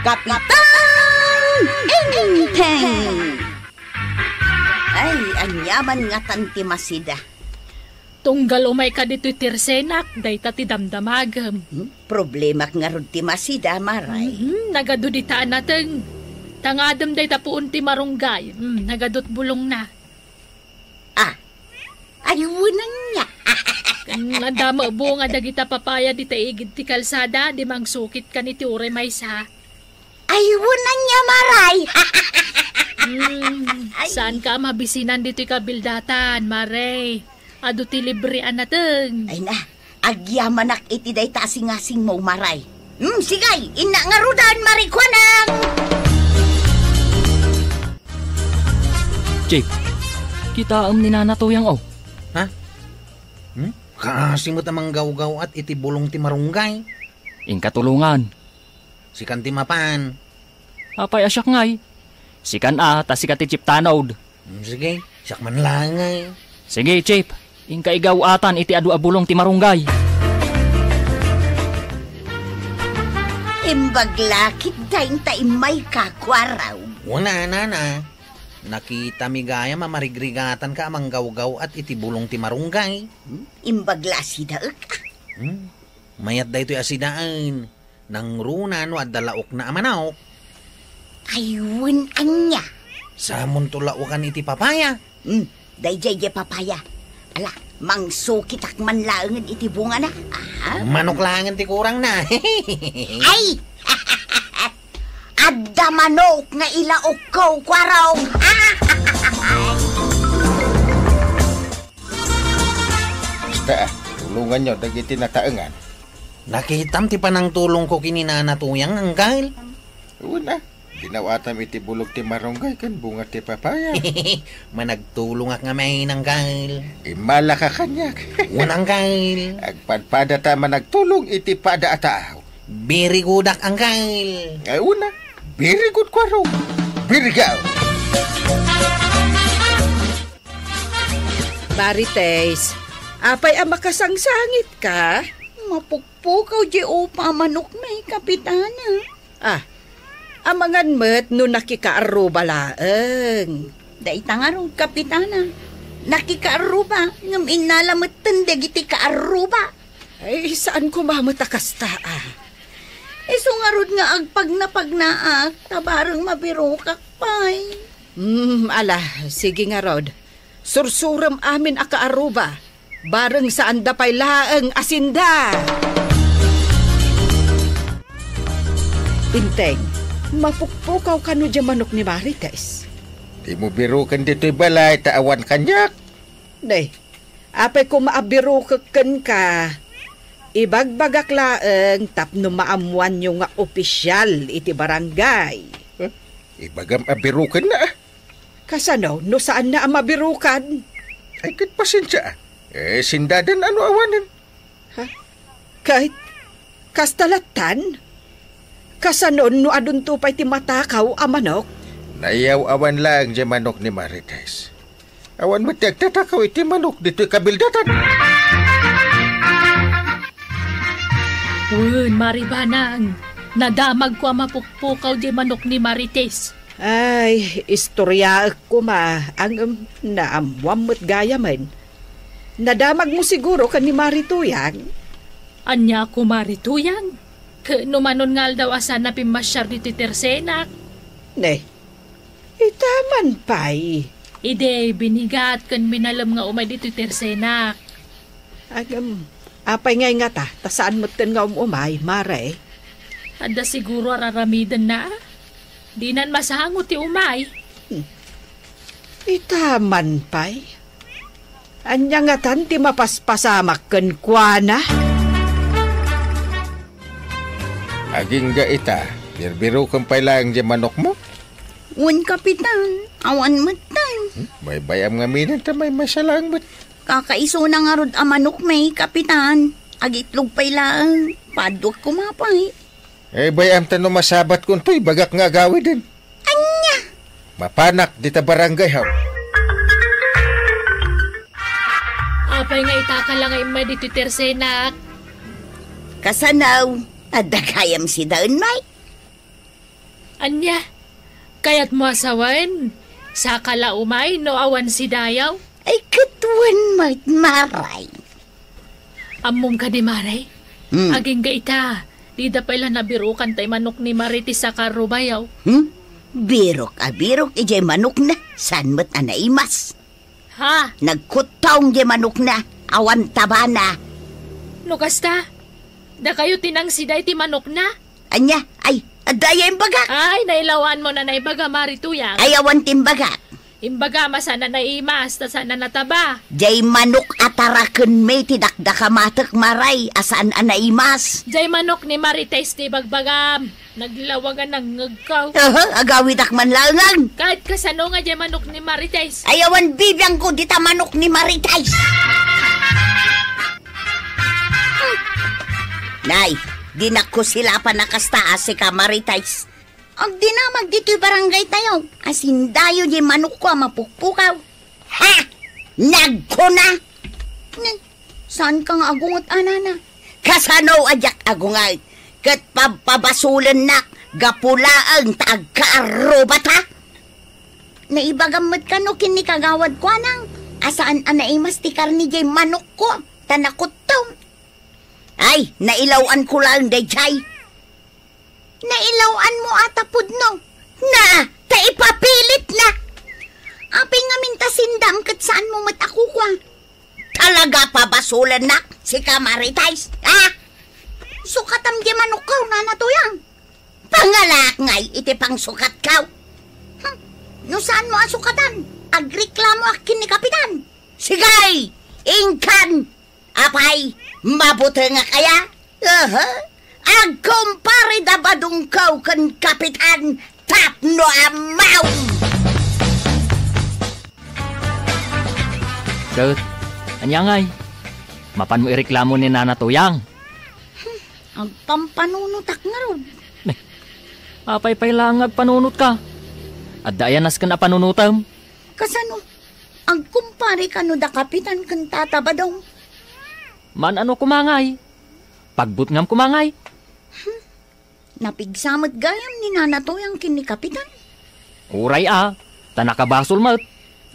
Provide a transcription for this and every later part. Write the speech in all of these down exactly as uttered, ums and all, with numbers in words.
Kapitan Enteng! Ay, aniaman ngatan ti masida. Tunggal umayka ditoy tersenak, dayta ti damdamagem. Hmm? Problemak ngarud ti masida, Maray. Mhm, nagadu dita a nateng. Tangadem dayta puon ti marunggay. Hmm, nagadut bulongna. Ah, ay, wenanna. Ken adda met bunga dagita papaya dita igid ti kalsada, di mangsukitkan iti uray maysa. Ay, wenanna, Maray. Hmm, ay. Saanka a mabisinan ditoy kabildatan, Maray. Adu ti libre a nateng. Ay na, agyamanak iti dayta a singasingmo, Maray. Hmm, sige, innak ngaruden, Maray, kuanam. Chief, kitaem ni Nana Tuyang, oh. Ha? Hmm? Kaasi met a manggawgaw-at iti bulong ti marunggay. Inka tulongan. Sikan ti mapan. Apay a siak ngay? Sikan a, ta sika ti chief tanod. Hmm, sige, siak man laeng ngay. Sige, chief. Inka igaw-atan iti adu a bulong ti marunggay. Imbag la ketdin ta immayka, Kuaraw. Wen a, Nana. Nakitami gayam a marigrigatanka a manggawgaw-at iti bulong ti marunggay. Hmm? Imbag la a sidaek. Hmm? Mayat daytoy a sidaen. Nangruna no adda laokna a manok. Ay, wen ania? Samonto laokan iti papaya. Hmm, daydiay diay papaya. Ala, mangsukitak man laengen iti bungana. Aha. Manok laengen ti kurangna. Ay! Adda manok nga ilaokko, Kuaraw. Basta, ah, tulonganyo dagiti nataengan. Nakitam ti panangtulongko ken ni Nana Tuyang, Angkel. Wen a, ginaw-atam iti bulong ti marunggay ken bunga ti papaya. Managtulongak ngamin, Angkel. Immalaka kaniak. Wen, Angkel. Agpadpadata a managtulong iti pada a tao. Very good-ak, Angkel. Ay, wen a, very good, Kuaraw. Very good. Marites, apay a makasangsangitka? Mapukpukaw diay upa a manokmi, Kapitana. Ah, amangan met no nakikaarruba laeng. Dayta ngarud, Kapitana. Nakikaarruba, ngem innala metten dagiti kaarruba. Ay, saan koma met a kasta, ah. Isu ngarud nga agpagnapagnaak, ta bareng mabirokak pay. Hmm, ala, sige ngarud. Sursurem amin a kaarruba. Bareng saanda pay laeng a sinda. Enteng, mapukpukaw kano diay manok ni Marites? Dimo biroken ditoy balay ta awan kaniak. Ne, apay koma a birokek kenka? Ibagbagak laeng tapno maammoanyo nga opisial iti barangay. Huh? Ibagam a birokenna, ah. Kasano no saanna a mabirokan? Ay, ket pasensia, ah. Eh, sindadan a no awanen. Ha? Ket kasta lattan? Kasano no adunto pay ti matakaw a manok? Naiyaw-awan laeng diay manok ni Marites. Awan met ti agtatakaw iti manok ditoy kabildatan. Wen, Maribanang, nadamagko a mapukpukaw diay manok ni Marites. Ay, istoriaek koma, ngem naammoam met gayamen. Nadamagmo siguro ken ni Mari Tuyang? Ania, Kumari Tuyang? Ket no manon nga aldaw a saanna pimmasiar ditoy tersenak? Ne, ita man pay. Idi, binigat ken minalem nga umay ditoy tersenak. Agam, apay ngay ngata, ta saan metten nga um-umay, Mare? Adda siguro a raramidenna, a? Dinan masango ti umay. Hmm. Ita man pay. Ania ngatan ti mapaspasamak kenkuana? Agingga ita, birbirokem pay laeng diay manokmo? Wen, Kapitan, awan metten. Hmm? Baybay-am ngaminen ta maymaysa laeng met. Kakaisuna ngarud a manokmi, Kapitan. Agitlog pay laeng. Padua koma pay. Eh, bay-am ta no masabatko intoy ibagak nga agawiden. Ania? Mapanak dita barangay, haw. Apay nga itaka la nga immay ditoy tersenak? Kasano? Adda gayam sidaen, may? Ania? Kayatmo a sawen? Saka la umay no awan sidayaw? Ay, ket wen met, Mare. Ammom kadi, Mare? Hmm. Agingga ita, dida pay la nabirukan tay manok ni Mare ti saka rubayaw. Hmm? Birok a birok idiay manokna, saan met a naimas. Ha? Nagkuttong diay manokna, awan tabana. No kasta, dakayo ti nangsida iti manokna? Ania? Ay, adda aya imbagak? Ay, nailawanmo na naibaga, Mare Tuyang. Ay, awan ti imbagak. Imbaga, a saan a naimas, ta saan a nataba. Diay manok a tarakenmi ti dakdakamatek, Mare, a saan a naimas. Diay manok ni Marites ti ibagbagam. Naglawagan nangngegko. Aha, agawidak man laengen. Ket kasano nga diay manok ni Marites? Ay, awan bibiangko dita manok ni Marites. Nay, dinak ko silapan a kasta a sika, Marites. Agdinamag ditoy barangay tayo, a sindayo diay manokko a mapukpukaw. Ha? Nagkuna? Ni, saanka nga agunget, anana? Kasano a diak agunget? Ket pabpabasolennak gapu laeng ta agkaarrubata? Naibagam met kano ken ni kagawad kuanang a saan a naimas ti karne diay manokko ta nakuttom. Ay, nailaw-anko laeng daydiay. Nailaw-anmo a ta pudno. Na, ta ipapilitna. Apay ngamin ta sindam ket saanmo met a kukua? Talaga pabasolennak, sika Marites, ha? Sukatam diay manokko, Nana Tuyang. Pangalaak ngay iti pangsukatko. Hmm, no saanmo a sukatan, agreklamoak ken ni Kapitan. Sige, inkan! Apay, mabutengak aya? Aha. Agkumpare da badongko ken Kapitan tapno ammaw! Ket, ania ngay? Mapanmo ireklamo ni Nana Tuyang? Hmm, agpampanunotak ngarud. Ne, apay pay laeng nga agpanunotka? Adda aya nasken a panunotem? Kasano? Agkumpare kano da Kapitan ken Tata Badong? Maan-ano koma ngay? Pagbutngam koma ngay? Hmm. Napigsa met gayam ni Nana Tuyang ken ni Kapitan. Uray a, ta nakabasol met.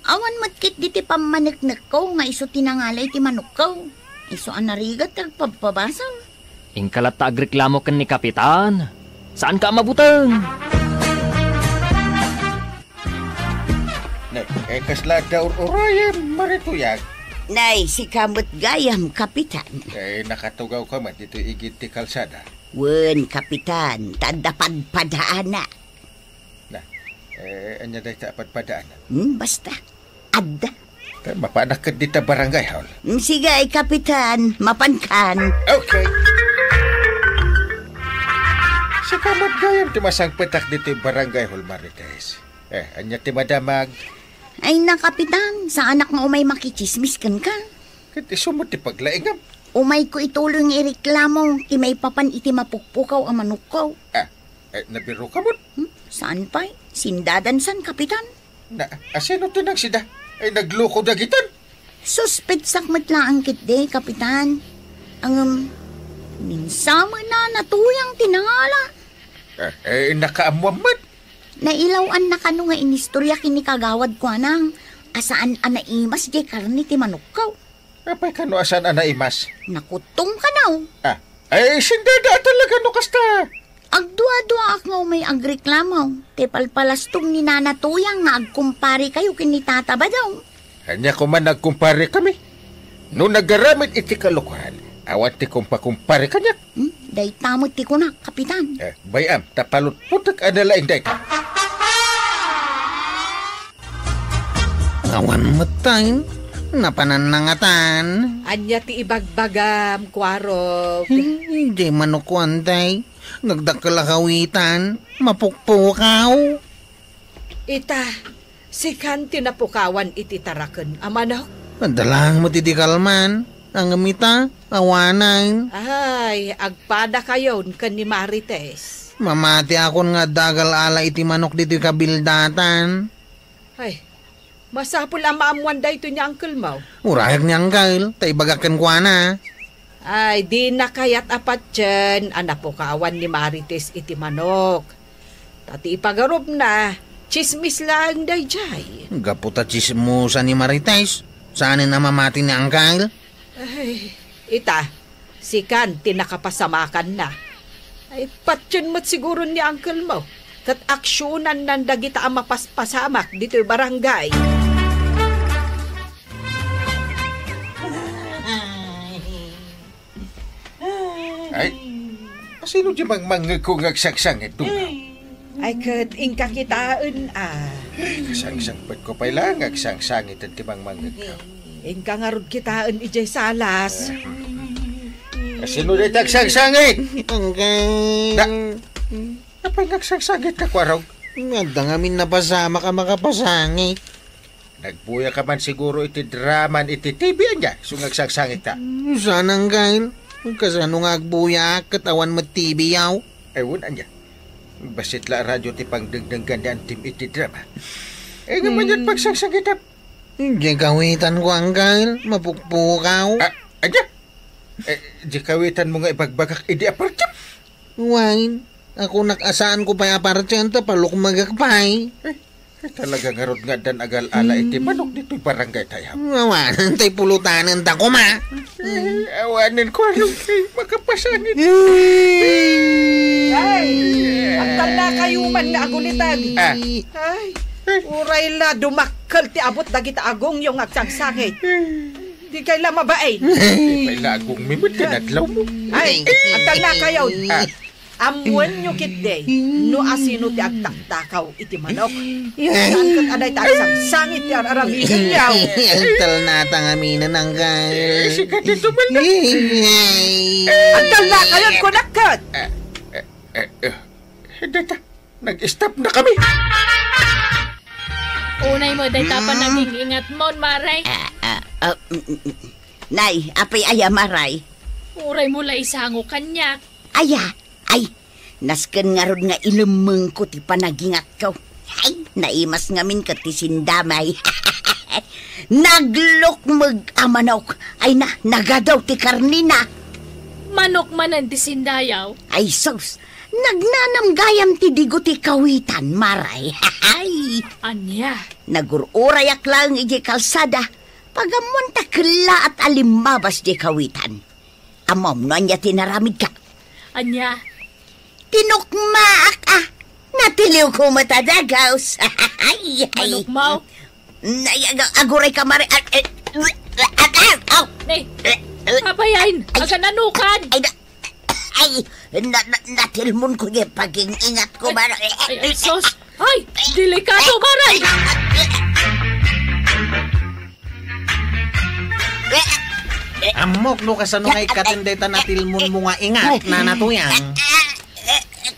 Awan met ketdi ti pammaneknekko nga isu ti nangala iti manokko. Isu a narigat ti agpabpabasol. Inka latta agreklamo ken ni Kapitan. Saanka a mabuteng? Ne, eh, kasla adda ur-urayem, Mare Tuyang? Nay, sika met gayam, Kapitan. Eh, nakatugawka met ditoy igid ti kalsada. Wen, Kapitan, ta adda padpadaana. Na, eh, ania dayta a padpadaana? Hmm, basta. Adda. Ta, mapanak ket dita barangay hall. Hmm, sige, ay, Kapitan, mapankan. Okay. Sika met gayam ti masangpetak ditoy barangay hall, Marites. Eh, ania ti madamag? Ay na, Kapitan, saanak nga umay makitsismis kenka. Ket isu met ti paglaingam. Umayko ituloy nga ireklamo ti maipapan iti mapukpukaw a manokko. Ah, eh, nabiroka met? Hmm? Saan pay? Sindadan san, Kapitan? Na, asino ti nangsida? Ay, nagluko dagitan? Suspetsak met laeng ketdi, Kapitan. Ngem, ni Nana Tuyang ti nangala. Eh, eh, nakaammuam met. Nailaw-anna kano nga inistorya ken ni kagawad kuanang a saan a naimas diay karne ti manokko. Apay kano a saan a naimas? Nakuttong kano. Ah, ay, sindada a talaga no kasta. Agduaduaak nga umay agreklamo ti palpalastog ni Nana Tuyang nga agkumpare kayo ken ni Tata Badong. Ania koma nga agkumpare kami? No nagaramid iti kalokohan, awan ti kumpakumpare kaniak. Hmm? Dayta met ti kunak, Kapitan. Eh, bay-am, ta palutpotek a nalaing dayta. Awan met tay, napananna ngatan. Ania ti ibagbagam, Kuarog? Hmm, di manukwan tay, nagdakkel a kawitan, mapukpukaw. Ita, sikan ti napukawan iti taraken a manok? Adda laeng met idi kalman, ngem ita, awanen. Ay, agpadakayon ken ni Marites. Mamatiakon nga adda agal-ala iti manok ditoy kabildatan. Ay, masapul a maammuan daytoy ni uncle mo. Urayek ni uncle, ta ibagak kenkuana. Ay, dina kayat a patien a napukawan ni Marites iti manok. Ta Ti ipagarupna, tsismis laeng daydiay. Gapu ta tsismosa ni Marites, saanen a mamati ni Angkel? Ay, ita, sikan ti nakapasamakanna. Ay, patien met siguro ni Angkel mo, ket aksionannan dagita a mapaspasamak ditoy barangay. Ay, asino di mangmangngegko nga agsangsangit, Dora? Ay, ket inka kitaen, a. Ay, kasangsangpetko pay la nga agsangsangiten ti mangmangngegko. Inka ngarud kitaen idiay salas. Asino dayta agsangsangit? Angkel. Da-, apay nga agsangsangit ka, Kuarog? Adda ngamin napasamak a makapasangit. Nagbuya ka man siguro iti draman iti T V, ania? Isu nga agsangsangit ka. Mm, saan, Angkel. Kasano nga agbuyaak ket awan met T V, yaw? Ay, wen, ania? Bassit la a radio ti pangdengdenggan ni Antim iti drama. Ay, nga man yan pagsangsangitam. Di kawitan ko, Angkel. Mapukpukaw. Ah, ania? Eh, di kawitan mo nga ibagbagak idi apartem? Wen, ako nak a saan ko pay apartem ta palukmagak pay. Eh, Ay, talaga ngarud nga addan agal-ala iti manok ditoy barangay tayo. Awanen tay pulutanen ta koma. Eh, awanen ko, ano, eh, makapasangit. Ay, agtannakayo man nga agulitan. Ah. Ay, uray la dumakkel ti abut dagita agongyo nga agsangsangit. Di kay la mabain. Ay, pay la agongmi met ti nadlaw mo. Ay, agtannakayo. Ah. Ammoenyo ketdi no asino ti agtakdakaw iti manok. Saan ket a dayta agsangsangit ti ar-aramiden yaw. Agtalnata ngaminen, Angkel. Eh, sika ti tumalna. Agtalnakayon, kunak ket. Eh, eh, eh, eh, dayta, nag-stop na kami. Unay mo, dayta pa naging ingat mo, Maray. Ah, ah, ah, mm, mm, mm. Nay, apay aya, Maray? Uray mo la isango kaniak. Aya, ay, nasken ngarud nga ilemmengko ti panagingatko. Ay, naimas ngamin ket ti sindamay. Naglukmeg a manok. Ay na, nagadaw ti karnina. Manok manen ti sindayaw? Ay sus, nagnanam gayam ti digo ti kawitan, Maray. Ay. Ania? Nagur-urayak laeng idiay kalsada. Pagammoan ta kellaat a limmabas diay kawitan. Ammom no ania ti naramidka? Ania? Tinukmaak, a. Natiliwko met a dagus. Ay, ay. Manukmaw? Nay, ag-, aguray ka, Maray. Ay, ay, ay, ay, aw. Nay, eh, eh, apayen, ay, agananukan. Ay, na-, ay, na-, na-, natilmonko diay paging-ingatko, Maray. Ay, ay, sus. Ay, delikado, Maray. Ammok no kasano nga ikkaten dayta natilmonmo nga ingat, Nana Tuyang.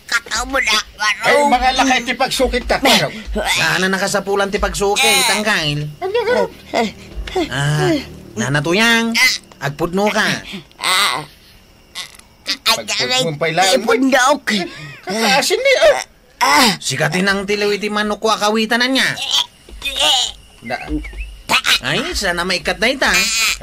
Kataw mo na, Ay, Barong. Mga lakay ti pagsukit ka, Barong. Saan a nakasapulan ti pagsukit, Angkel? Ano, Barong? Ah, Nana Tuyang, agpudno ka. Ah. Ay, Pagpudno pay laeng, tipundok. Kakaasin ni, ah. Ah! Sika ti nangtiliw iti manokko a kawitan, ania? Na. Ay, saan a maikkat dayta?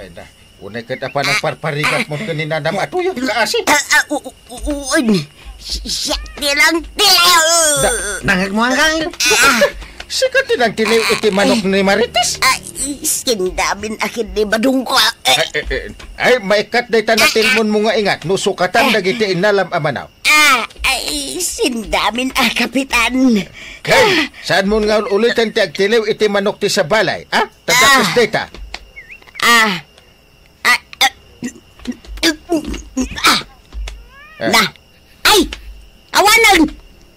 Ay, na. Unay ket apan nagparparigat mo ken ni Nanam a Tuyang, kaasi. Ah, ah, u-, u-, uwan. Si-, siak ti nangtiliw. Da, nangagmuang kang? Ah. Sika ti nangtiliw iti manok ni Marites? Ay, sindamin a ket ni Badungko. Ay, ay, ay, ay, maikkat dayta natilmonmo nga ingat no sukatan dagiti inalam a manaw. Ah, ay, sindamin a, Kapitan. Ken, saanmo nga ul-uliten ti agtiliw iti manok ti sabalay, a? Tadakes dayta. Ah, ah, ah, ah, Ah. na, ay, awanen!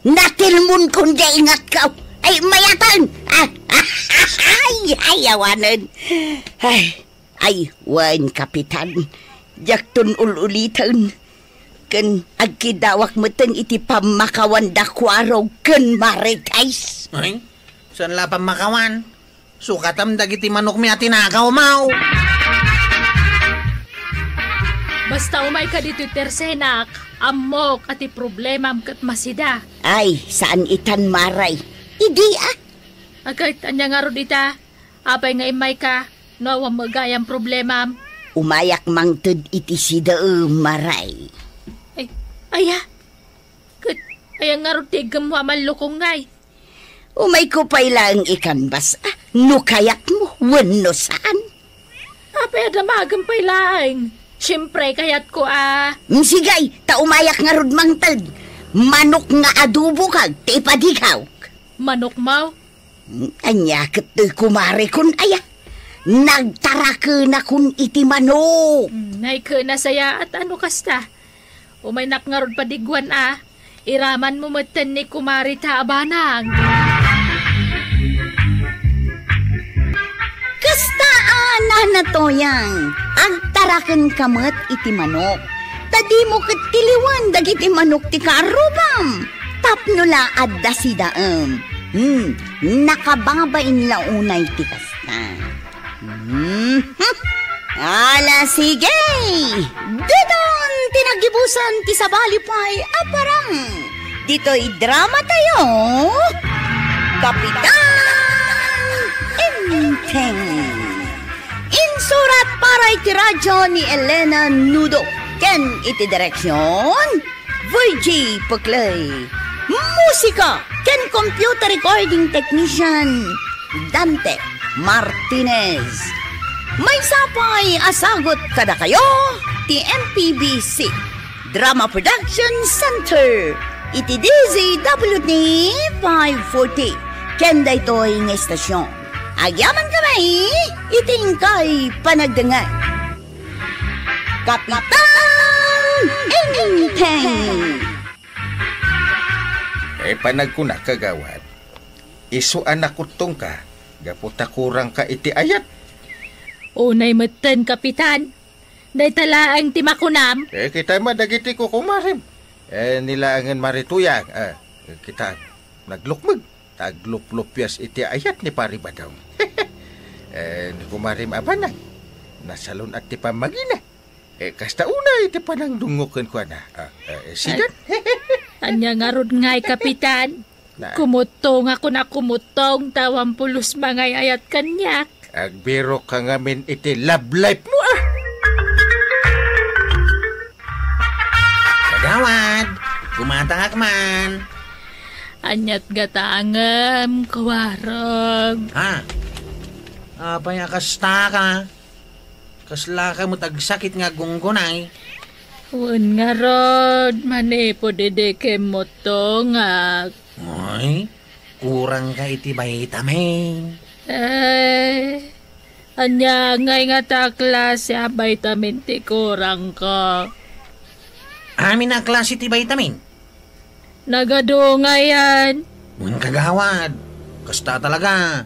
Natilmonkon diay ingatko. Ay, mayaten! Ah, ay, ay, awanen! Ay. Ay, wen, Kapitan, diakton ul-uliten. Ken agkidawak metten iti pammakawan da Kuarog ken Marites. Ay, saan la pammakawan? Sukatam dagiti manokmi a tinakawmo. Basta umayka ditoy tersenak, ammok a ti problemam ket masida. Ay, saan itan, Maray. Idi, a? Aket, ania ngarud ita? Apay nga immayka, no awan met gayam problemam? Umayak mangted iti sida, Maray. Ay, aya? Ket, Aya ngarud ti iggemmo a mallukongngay? Umayko pay laeng ikanbas, a, no kayatmo wenno saan. Apay a damagem pay laeng? Siempre, kayatko a. Mm, sige, ta umayak ngarud mangted. Manok nga adobo kag ti ipadigawk. Manok, maw? Mm, ania ket toy kumarekon aya? Nagtarakenakon iti manok. Mm, nay ket nasayaat a no kasta. Umaynak ngarud padigwan a, iramanmo metten ni kumari ta a banag. Kasta a, Nana Toyang, agtarakenka met iti manok. Ta dimo ket tiliwen dagiti manok ti kaarrubam. Tapno la adda sidaem. Hmm, nakababain la unay ti kasta. Mhm. Ala, sige! Dayton ti naggibusan ti sabali pay a parang. Ditoy drama tayo, Kapitan Enteng. Insurat para iti radyo ni Elena Nudo ken iti direksyon, Virgie Peclay. Musika ken computer recording technician, Dante Martinez. Maysa pay a sagut kadakayo ti M P B C Drama Production Center iti D Z W T five forty ken daytoy nga istasyon. Agyaman kami iti inkay panagdengngeg. Kapitan Enteng. Eh, panagkuna, kagawad, isu a nakuttongka gapu ta kurangka iti ayat. Unay metten, Kapitan. Dayta laeng ti makunam. Eh, kita met dagiti kukumarem. Eh, ni laengen Mari Tuyang. Eh, kita, naglukmeg. Ta agluplupias iti ayat ni Pari Badong. Eh, ni kumarem a banag, nasalun-at ti pammagina. Eh, kasta unay ti panangdungngok kenkuana. Ah, eh, sidan? Ania ngarud ngay, Kapitan? Na- Kumuttongakon a kumuttong, ta awan pulos mangay-ayat kaniak. Agbirokka ngamin iti love life mo, ah! Kagawad, gumatangak man. Aniat gatangem, kawarag? Ha? Apay a kasta ka? Kaslaka met agsakit nga agunggunay? Wen ngarud, manipud idi kimmuttongak. Ay, kurangka iti vitamin. Eh, ania ngay ngata a klase a vitamin ti kurangko? Amin a klase ti vitamin? Nagadu ngayen. Wen, kagawad, kasta talaga.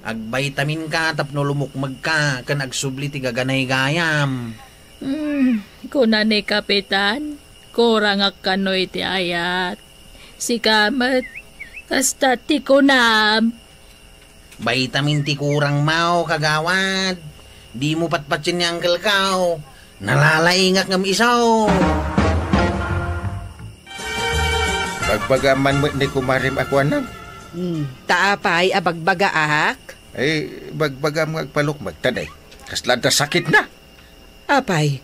Agvitaminka tapno lumukmegka ken agsubli ti gaganaygayam. Hmm, kuna ni Kapitan, kurangak kano iti ayat. Sika met, kasta ti kunam. Vitamin ti kurangmo, kagawad. Dimo patpatien ni Uncle Kao. Nalalaingak ngem isu. Bagbagaam man met ni kumarem a kuanam. Hmm, ta apay a bagbagaak? Eh, bagbagaam nga agpalukmeg, ta nay, kasla adda sakitna. Apay,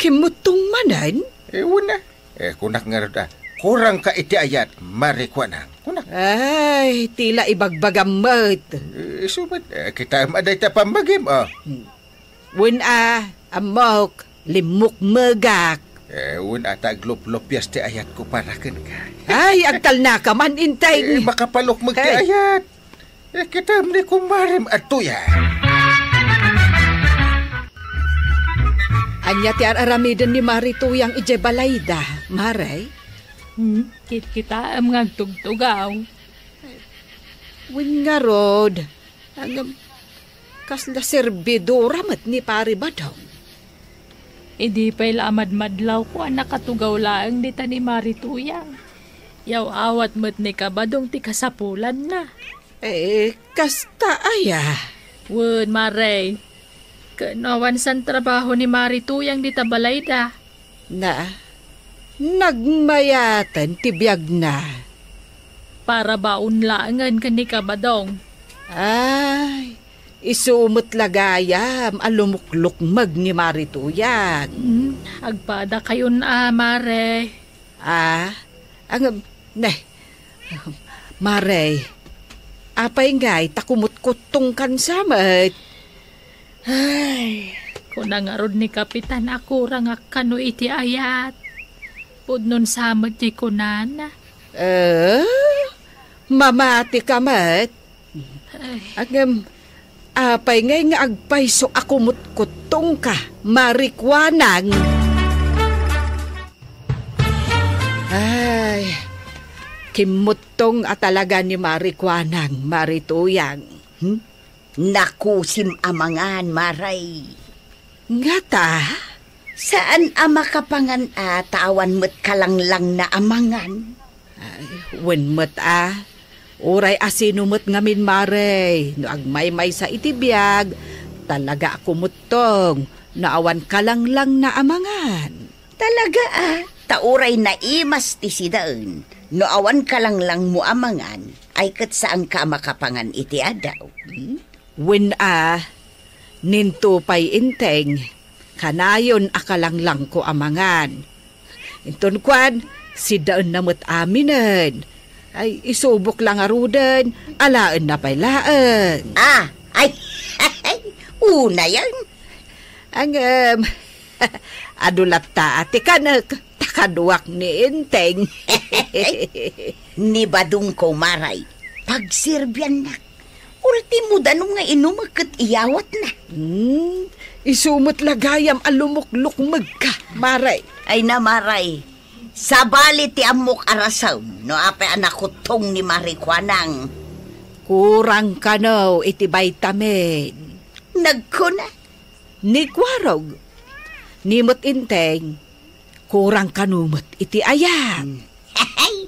kimmuttong manen? Eh, wen a. Eh, kunak ngarud a, kurangka iti ayat, Mari Kuanang. Kunak. Ay, ti la ibagbagam met. Eh, isu met, eh, kitaem a dayta pammagim, oh. Hmm. Wen a, ammok, limmukmegak. Eh, wen a ta agluplupias ti ayatko para kenka. Ay, agtalnaka man, Enteng. Eh, makapalukmeg ti ayat. Eh, kitaem ni kumarem a Tuyang. Ania ti ar-aramiden ni Mari Tuyang idiay balayda, Mare? Hmm, kitkitaem nga agtugtugaw. Wen ngarud, ngem, kasla serbidora met ni Pari Badong. Idi pay la a madmadlawko a nakatugaw laeng dita ni Mari Tuyang. Yaw-awat met ni Kabadong ti kasapulanna. Eh, kasta aya? Wen, Mare. Ken no awan san trabaho ni Mari Tuyang dita balayda. Na, nagmayaten ti biagna. Para baon laengen ken ni Kabadong. Ay, isu met la gayam a lumuklukmeg ni Mari Tuyang. Hmm, agpadakayon a, Mare. Ah, ang Ne, Mare, apay ngay ta kumutkuttongkan sa met? Ay, kuna ngarud ni Kapitan a kurangak kano iti ayat. Pudnon sa met ti kunana. Eh, mamatika met? Ay. Ngem, apay ngay nga agpayso a kumutkuttongka, Mare Kuanang? Ay, kimmuttong a talaga ni Mare Kuanang, Mare Tuyang. Hmm? Nakusim a mangan, Mare. Ngata? Saan a makapangan a ta awan met kalanglangna a mangan? Ay, wen met a. Uray asino met ngamin, Mare, no agmaymaysa iti biag, talaga a kumuttong no awan kalanglangna a mangan. Talaga a, ta uray naimas ti sidaen, no awan kalanglangmo a mangan, ay ket saanka a makapangan iti adaw. Hmm? Wen a, ninto pay Enteng, kanayon a kalanglangko a mangan. Inton kuan, sidaenna met aminen. Ay, isubok la ngaruden, alaenna pay laeng. Ah, ay, unayen. Ngem, adu latta a ti kanek, ta kaduak ni Enteng. Ni badongko, Mare, pagserbiannak. Ultimo danum nga inumek ket iyawatna. Hmm, isu met la gayam a lumuklukmegka, Mare. Ay na, Mare. Sabali ti ammok a rasem no apay a nakuttong ni Mare Kuanang. Kurang kano iti vitamin. Nagkuna? Ni Kuarog. Ni met Enteng, kurang kano met iti ayat. Hmm.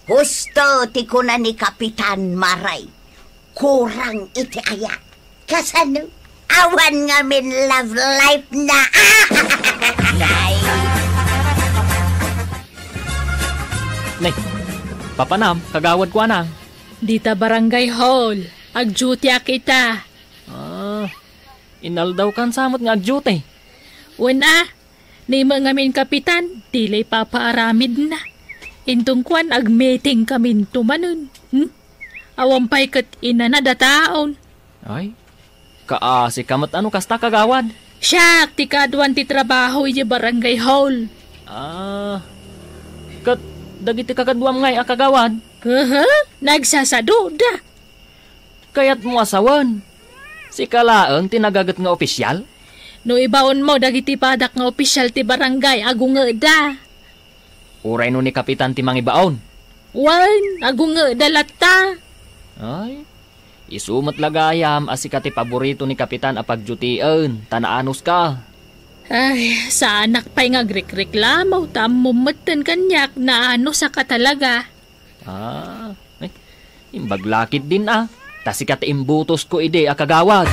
Husto ti kuna ni Kapitan, Mare. Kurang iti ayat. Kasano? Awan ngamin love life na. Nay. Nay, papanam, Kagawad Kuanang? Dita barangay hall. Agduty a kita. Ah, inaldaw kan sa met nga agduty? Wen a, ni met ngamin Kapitan, di la ipapaaramidna. Inton kuan, agmeeting kaminto manen. Hmm? Awan pay ket inanad a taon. Ay, kaasi ka met a no kasta, Kagawad. Siak ti kaaduan ti trabaho iti barangay hall. Ah, ket dagiti kakaduam ngay a kagawad? Aha, nagsasaduda. Kayatmo a sawen, sika laeng ti nagaget nga opisial? No ibaonmo dagiti padak nga opisial ti barangay, agungeda. Uray no ni Kapitan ti mangibaon? Wen, agungeda latta. Ay, isu met la gayam a sika ti paborito ni Kapitan a pagdutien, ta naanos ka. Ay, saanak pay nga agrikreklamo, ta ammom metten kaniak, naanos a ka talaga. Ah, ay, imbag la ketdin a, ta sika ti imbutosko idi a kagawad.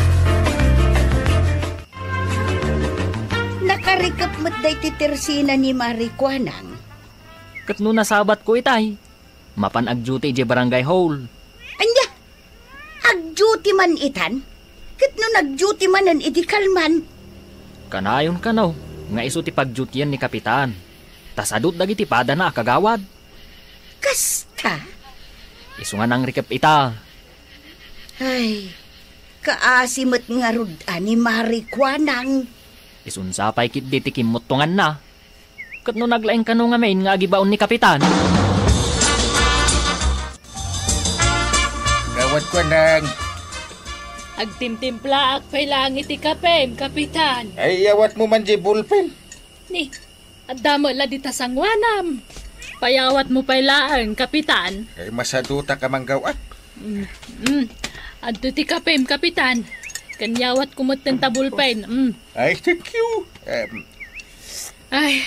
Nakarikep met daytoy tersina ni Mare Kuanang. Ket no nasabatko itay, mapan agduty idiay barangay hall. Ania? Agduty man itan? Ket no nagduty manen idi kalman? Kanayon kano nga isu ti pagdutyen ni Kapitan, ta sadut dagiti padana a kagawad. Kasta? Isu nga nangrikep ita. Ay, kaasi met ngarud a ni Mare Kuanang. Isunsa pay ketdi ti kimmuttonganna. Ket no naglaing kano ngamin nga agibaon ni Kapitan? Gawad ko nang. Agtimtimplaak pay laeng iti kapem, Kapitan. Ay, iyawatmo man di bulpen. Ni, adda met la dita sanguanam. Payawatmo pay laeng, Kapitan. Ay, masadutak a manggaw-at. Mm, mm. Adto ti kapem, Kapitan. Ken iyawatko metten ta bulpen. Mm. Ay, thank you. Em. Ay.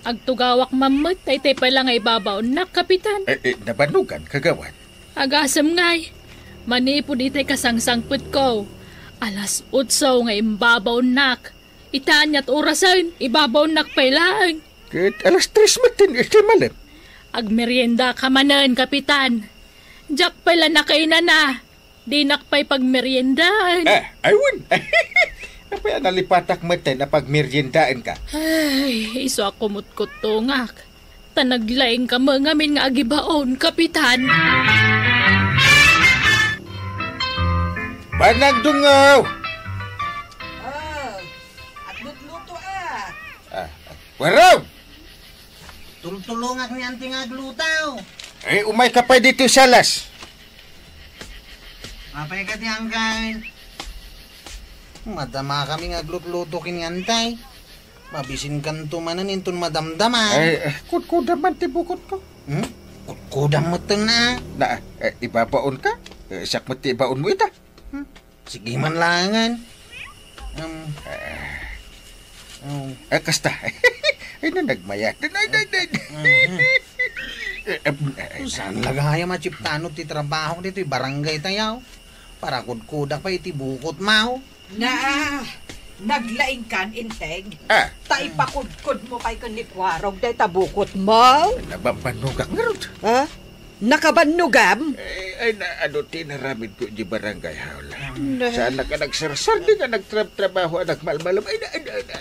Agtugawak man met, tay tay pay la nga ibabaonnak, Kapitan. Eh, eh, nabanugan, kagawad. Agasem ngay. Manipud itay kasangsangpetko. Alas otso nga imbabaonnak. Ita aniat orasen, ibabaonnak pay laeng. Ket alas tres metten iti malem. Agmerienda ka manen, Kapitan. Diak pay la nakainana. Dinak pay pagmeriendaen. Ah, aywan. Apay a nalipatak metten a pagmeriendaenka? Ay, isu a kumutkuttongak. Ta naglaingka met ngamin nga agibaon, Kapitan. Manang Dungaw! Ah, aglutluto, ah. Ah, ah, Warong! Tultulongak ni Auntie nga agluto. Eh, umayka pay ditoy salas. Apay kadi, Uncle? Madama kami nga aglutluto ken ni Auntie. Mabisinkanto manen inton madamdama. Ay, eh, kudkudam man ti bukotko. Hmm? Kudkudam metten a. Na, eh, ibabaonka? Eh, siak met ti ibaonmo ita. Hmm? Sige man laengen. Um, um, Eh, kasta. Ay, na nagmayat. Ay, ay, ay, ay. Mhm. Eh, em, eh, Saan la gayam a chiptano ti trabaho ditoy barangay tayo? Para kudkudak pay iti bukotmo. Na, naglaingkan, Inteng. Ah. Ta ipakudkodmo pay ken ni Kuarog dayta bukotmo. Nababannogak ngarud. Ha? Nakabannogam? Eh, ay, na, ano ti inaramidko iti barangay hall? Na. Saan ka nagsarsar, di ka nagtrabtrabaho a nagmalmalam? Ay, na, ay, na, ay, na.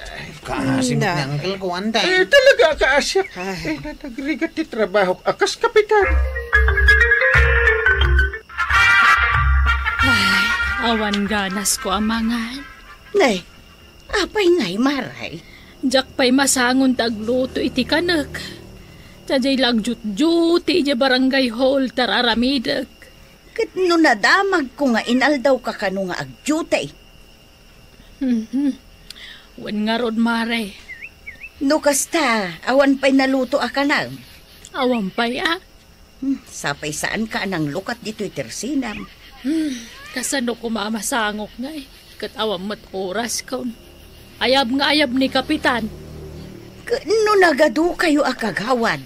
Kaasi met ni Uncle ko, Antay. Eh, talaga, kaasi. Ay. Eh, na, nagrigat ti trabaho, a kas kapitan. Ay, awan ganasko a mangan. Nay, apay ngay, Maray? Diak pay masangon ta agluto iti kanek. Ta diay la agdiutdiuti idiay barangay hall ta ar-aramidek. Ket no nadamagko nga inaldawka kano nga agdiuti? Mhm. Wen ngarud, Maray. No kasta, awan pay naluto a kanam? Awan pay a. Hmm, sapay saanka a nanglukat ditoy tersenam. Hmm, kasano koma a masangok ngay? Ket awan met oraskon. Ayab nga ayab ni Kapitan. Ket no nagadukayo a kagawad?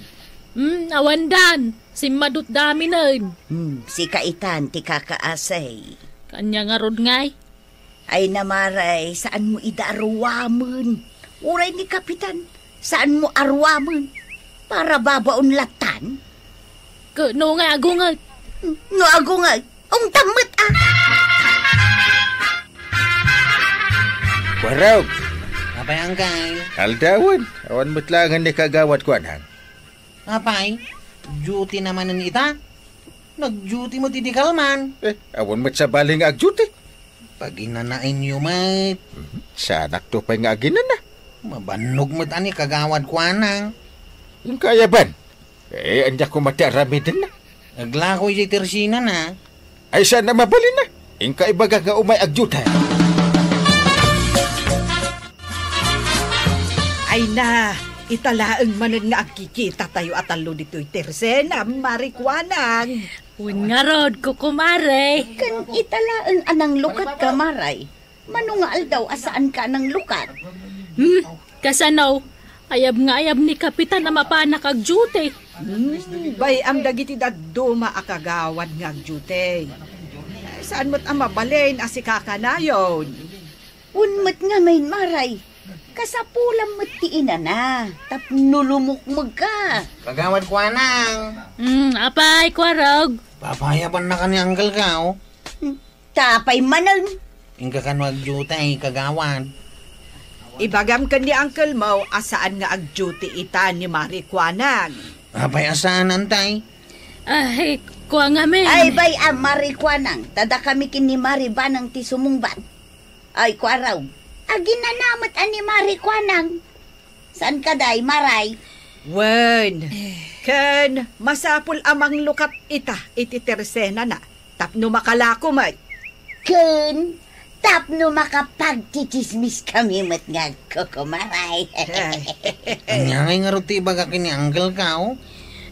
Hmm, awandan. Simmadutda aminen. Hmm, sika itan ti kakaasay. Ania ngarud ngay? Ay na, Maray, saanmo ida a ruamen. Uray ni Kapitan, saanmo a ruamen. Para babaon lattan. Ket no nga agunget? No agunget, ungtam met a. Warog! Apay, Uncle? Aldawen, awan met laengen ni kagawad Kuanang. Apay, duty na manen ita? Nag-duty met idi kalman. Eh, awan met sabali nga ag-duty. Paginanaenyo met. Mhm. Saanakto pay nga aginana. Mabannog met a ni kagawad Kuanang. Inka ayaban. Eh, ania koma ti aramidenna? Aglako iti tersenana. Ay, saan a mabalin a? Inka ibagak nga umay agdiutay. Ay na, ita laeng manen nga agkikitatayo a tallo ditoy tersena, Mari Kuanang. Wen ngarud, kukumare. Ken ita laeng a nanglukat ka, Maray. Mano nga aldaw a saanka a nanglukat? Hmm, kasano? Ayab nga ayab ni Kapitan a mapanak agdiutay. Hmm, bay-am dagiti dadduma a kagawad nga agdiutay. Saan met a mabalin a sika kanayon? Wen met ngamin, Maray. Kasapulam met ti inana, tapno lumukmegka. Kagawad Kuanang. Hmm, apay, Kuarog? Papayabannaka ni Uncle ka, oh. Hmm. Ta apay manen? Inka kano agdiutay, kagawad. Ibagam ken ni uncle mo a saan nga agdiutay ita ni Mari Kuanang. Apay a saan, Antay? Ay, kua ngamin. Ay, bay-am, Mari Kuanang, ta dakami ken ni Mari Banang ti sumungbat. Ay, Kuarog, aginana met a ni Mari Kuanang. Saan kadi, Maray? Wen, ken masapul a manglukat ita iti tersenana tapno makalako met. Ken tapno makapagtsitsimiskami met nga agkukumaray. Ay. Ania ngay ngarud ti ibaga ken ni Uncle ka, oh?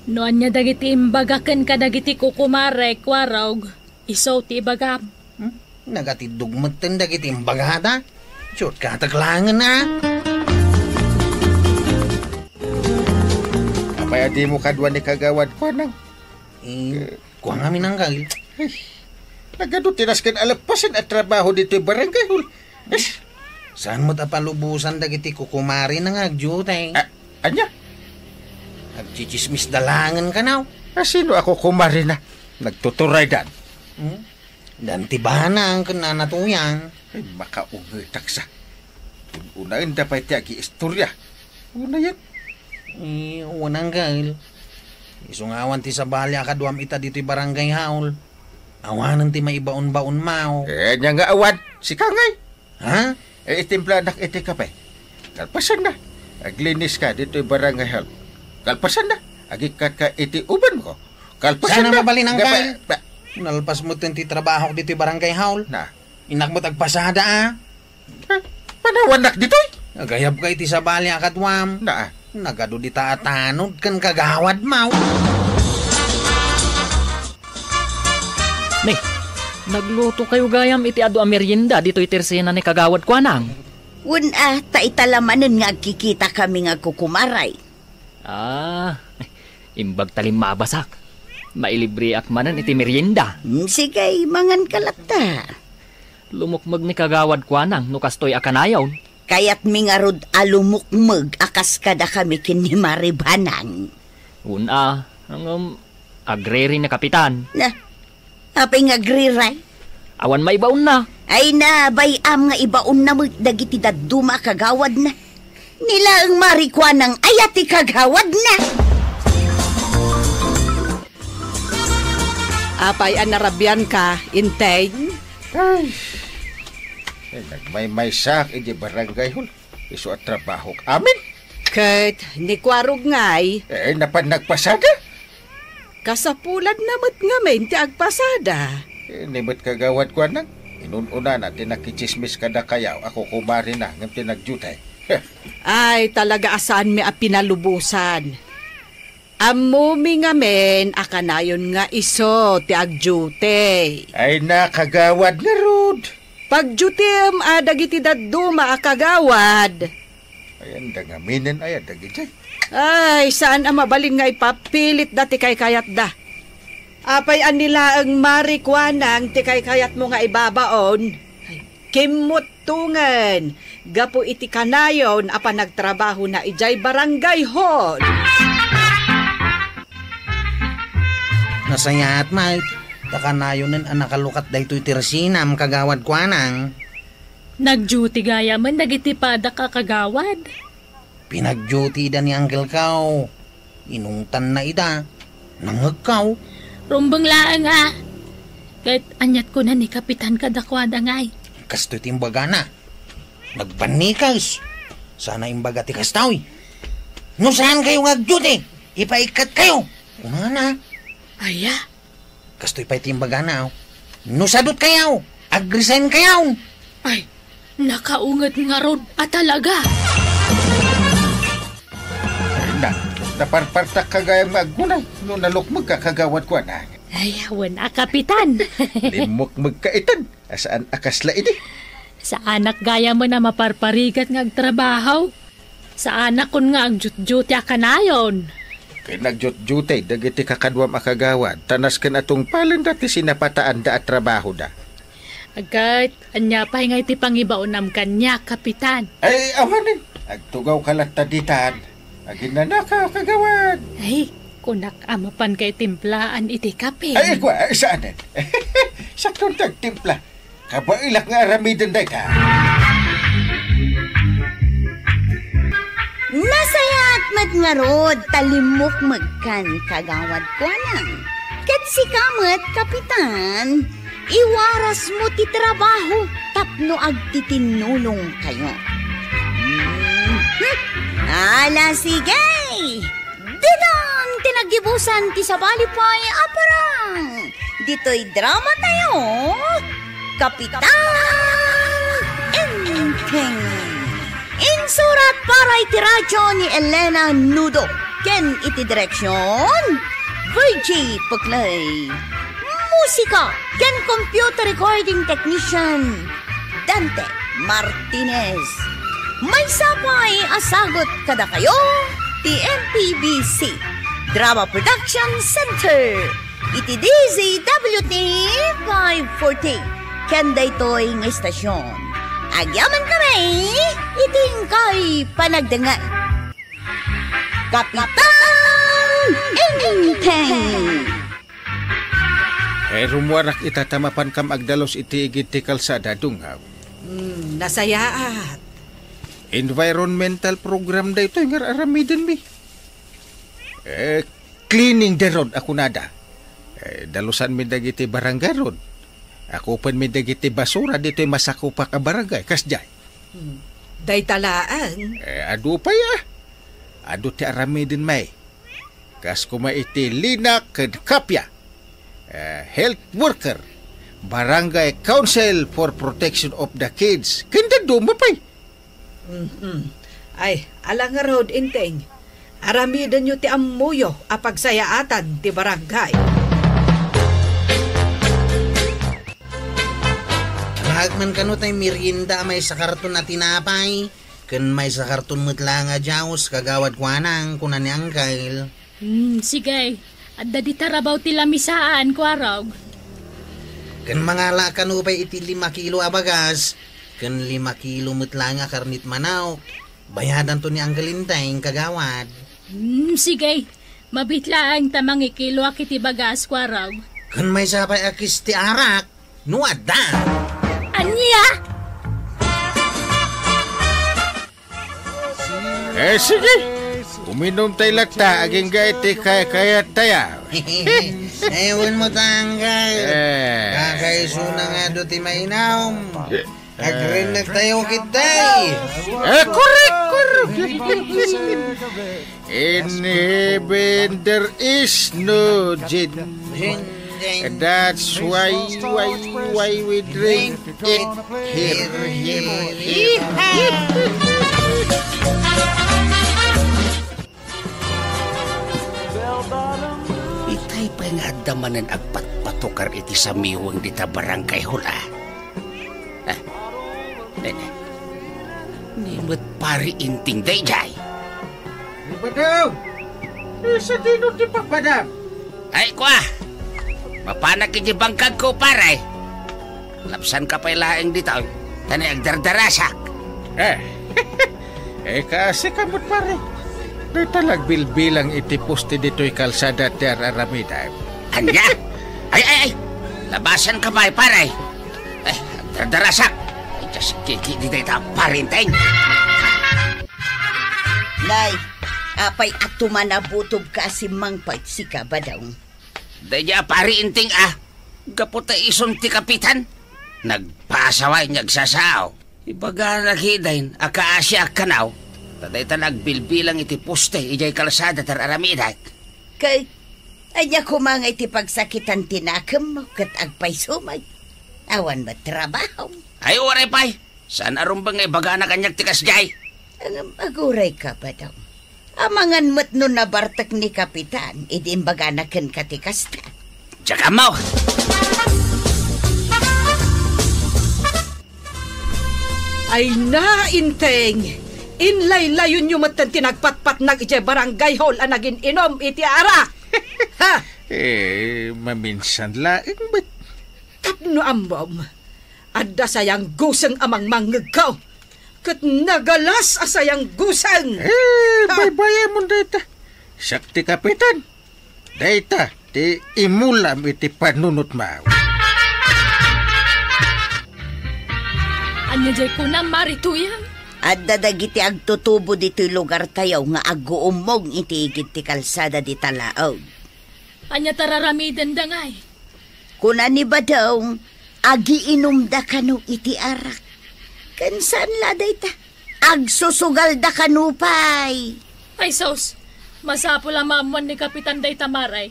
No ania dagiti imbaga ken kadagiti kukumare, Kuarog? Isu ti ibagam. Hmm? Nagatiddog metten dagiti imbagada. Sut, katek laengen a. Apay a dimo kadua ni Kagawad Kuanang? Eh, kua ngamin, Uncle. Ay, nagadu ti nasken a leppasen a trabaho ditoy barangay hall. Ish! Saan met a palubosan dagiti kukumarena nga agdiutay? A-, ania? Agtsitsismisda laengen kano. A, sino a kukumarena? Nagtuturaydan. Hmm? Dan ti Banang ken Nana Tuyang. Ay, makaungetak sa. Un-unaenda pay ti agiistoria. Unayen. Eh, wen, Uncle. Isu nga awan ti sabali a kaduam ita ditoy barangay hall. Awanen ti maibaon-baon, maw. Eh, ania nga awan? Sika ngay? Ha? Eh, itimplanak iti kape. Kalpasanna, aglinis ka ditoy barangay hall. Kalpasanna, agikkat ka iti uban ko. Kalpasanna, sana mabalin, Uncle. Nalpas met ti trabahok ditoy barangay hall. Na. Innak met agpasada, a. Eh, panawannak ditoy? Agayab ka iti sabali a kaduam. Na. Nagadu dita a tanod ken kagawad, maw. Ne, nagluto kayo gayam iti adu a merienda ditoy tersena ni Kagawad Kuanang? Wen a, ta ita la manen nga agkikita kami nga kukumaray. Ah, imbag ta limmabasak. Mailibriak manen iti merienda. Hmm, sige, mangan ka latta. Lumukmeg ni Kagawad Kuanang no kastoy a kanayon. Kayatmi ngarud a lumukmeg a kas kadakami ken ni Mari Banang. Wen a, ngem agriri ni Kapitan. Na, apay nga agriray? Awan maibaonna. Ay na, bay-am nga ibaonna met dagiti dadduma a kagawadna. Ni laeng Mari Kuanang aya ti kagawadna. Apay a narabianka, Enteng? Ay, ay, nagmaymaysaak iti barangay hall. Isu a trabahok amin. Ket ni Kuarog ngay? Eh, napan nagpasada? Kasapulanna met ngamin ti agpasada. Eh, ni met Kagawad Kuanang, inun-unana ti nakitsismis kadakayaw a kukumarina ngem ti nagdiute. Ay, talaga a saanmi a pinalubosan. Ammomi ngamin a kanayon nga isu ti agdiute. Ay na, kagawad ngarud. Pagdiutem a dagiti dadduma a kagawad. Ay, anda ngaminen aya dagidiay? Ay, saan a mabalin nga ipapilitda ti kaykayatda. Apay a ni laeng Mari Kuanang ti kaykayatmo nga ibabaon? Ay, kimmut tungen gapu iti kanayon a panagtrabahona idiay barangay hall. Nasayaat, Mike. Ta kanayonen a nakalukat daytoy ti resinam, Kagawad Kuanang. Nagdiute gayamen dagiti padak a kagawad. Pinagdiutida ni Uncle Kao. Inungtanna ida. Nangngegkaw. Rumbeng laeng a. Ket aniat kuna ni Kapitan kadakuada ngay? Kastoy ti imbagana. Nagpannikes. Sana imbaga ti kastoy. No saan kayo nga agdiute, ipaikkat kayo. Kunana. Aya? Kastoy pay ti imbagana, aw. No sadot kayaw, agresign kayaw. Ay, nakaunget ngarud a talaga. Ay, na, naparpartak ka gayam nga aggunay no nalukmeg ka, kagawad ko, anak. Ay, wen a, Kapitan. Limmukmeg ka itan, a saan a kasla idi. Saanak gayamen a maparparigat nga agtrabaho. Saanakon nga agdiutdiute a kanayon. Ken agdiutdiute dagiti kakaduam a kagawad, ta nasken a tungpalenda ti sinapataanda a trabahoda. Ket ania pay ngay ti pangibaonam kaniak, Kapitan? Ay, awanen. Agtugaw ka latta ditan. Aginnanaka, kagawad. Ay, kunak a mapan kay timplaan iti kape. Ay, kua, saanen. Sakton ti agtimpla. Kabaelak nga aramiden dayta. Nasayaat met ngarud ta limmukmeg kan, kagawad, kuanang. Ket sika met, Kapitan, iwarasmo ti trabaho tapno agtitinnulongkayo. Mhm. Ala, sige! Didang ti naggibusan ti sabali pay a parang ditoy drama tayo, Kapitan Enteng. Insurat para iti radyo ni Elena Nudo ken iti direksyon, Virgie Puclay. Musika ken computer recording technician, Dante Martinez. Maysa pay a sagut kadakayo ti M P B C Drama Production Center iti D Z W T five forty ken daytoy nga istasyon. Agyamankami iti inkay panagdengngeg. Kapitan Enteng! Ay, rummuarak ita ta mapankam agdalus iti igid ti kalsada, Dungaw. Hmm, nasayaat. Environmental program daytoy nga ar-aramidenmi. Eh, cleaning the road a kunada. Eh, dalusanmi dagiti barangay road. Akupenmi dagiti basura ditoy masakupak a barangay. Kasdiay. Hmm. Dayta laeng. Eh, adu pay, ah. Adu ti aramiden, may. Kas kuma iti Lina ken Kapia. Eh, health worker. Barangay Council for Protection of the Kids. Ken dadduma pay. Mhm. Ay, ala ngarud, Enteng. Aramidenyo ti ammoyo a pagsayaatan ti barangay. Raag man kano tay merienda a maysa karton a tinapay, ken maysa karton met laeng a juice, kagawad kuanang, kuna ni Angkel. Hmm, sige. Adda dita rabaw ti lamisaan, Kuarog. Ken mangala kano pay iti lima kilo a bagas, ken lima kilo met laeng a karnit manok. Bayadanto ni Angkel Enteng, kagawad. Hmm, sige. Mabiit laeng ta mangikiloak iti bagas, Kuarog. Ken maysa pay a kes ti arak, no adda. Ania? Eh, sige. Uminum tay latta, agingga iti kaykayattayo. Ay, wen mo ta, Angkel. Eh. Kakaisuna nga adu ti mainum. Agrinnag tayo, kitay. Eh, correct, correct. In heaven there is no gin. That's why, why, why we drink it here, here, here. Itay pay nga adda manen agpatpatukar iti samiweng dita barangay hall, a. Ah, nene. Ni met Pari Inting daydiay. Ni Badang! Ni sadino ti papadam? Ay, kua! Mapanak iti bangkagko, pare. Lapsanka pay laeng ditoy, ta ni agdardarasak. Eh, eh, kaasi ka met, pare. Dayta nagbilbilang iti poste ditoy kalsada ti ar-aramidak. Ania? Ay, ay, ay! Labasanka pay, pare. Eh, agdardarasak. Ay, just kiki di dayta, Pari Inting. Nay, apay a tumanabutob ka a simmangpet sika, Badang? Daydiay a Pari Inting a, gapu ta isun ti kapitan. Nagpasaway nga agsasao. Ibagana kitaen a kaasiak kano, ta dayta nagbilbilang iti poste idiay kalsada ti ar-aramidak. Ket ania koma nga iti pagsakitan ti nakemmo ket agpayso met? Awan met trabahom? Ay, uray pay. Saan a rumbeng nga ibagana kaniak ti kasdiay? Ngem aguray ka, Badang. Amangan met no nabartek ni Kapitan idi imbagana kenka ti kasta. Diak ammo! Ay na, Inteng! Inlaylayonyo metten ti nagpatpatnag idiay barangay hall a nagin-inom iti arak! Ha! Eh, maminsan laeng met. Tapno ammom, adda sayangguseng a mangmangngegko, ket nagalas a sayangguseng. Eh, ha! Baybayamon dayta. Siak ti kapitan. Dayta ti imulam iti panunotmo. Ania diay kunam, Mari Tuyang? Adda dagiti agtutubo ditoy lugartayo nga aguummong iti igid ti kalsada dita laeng. Ania ti ar-aramidenda ngay? Kuna ni Badong, agiinumda kano iti arak. Ken saan la dayta, agsusugalda kano pay. Ay sus, masapul a maammuan ni Kapitan dayta, Mari.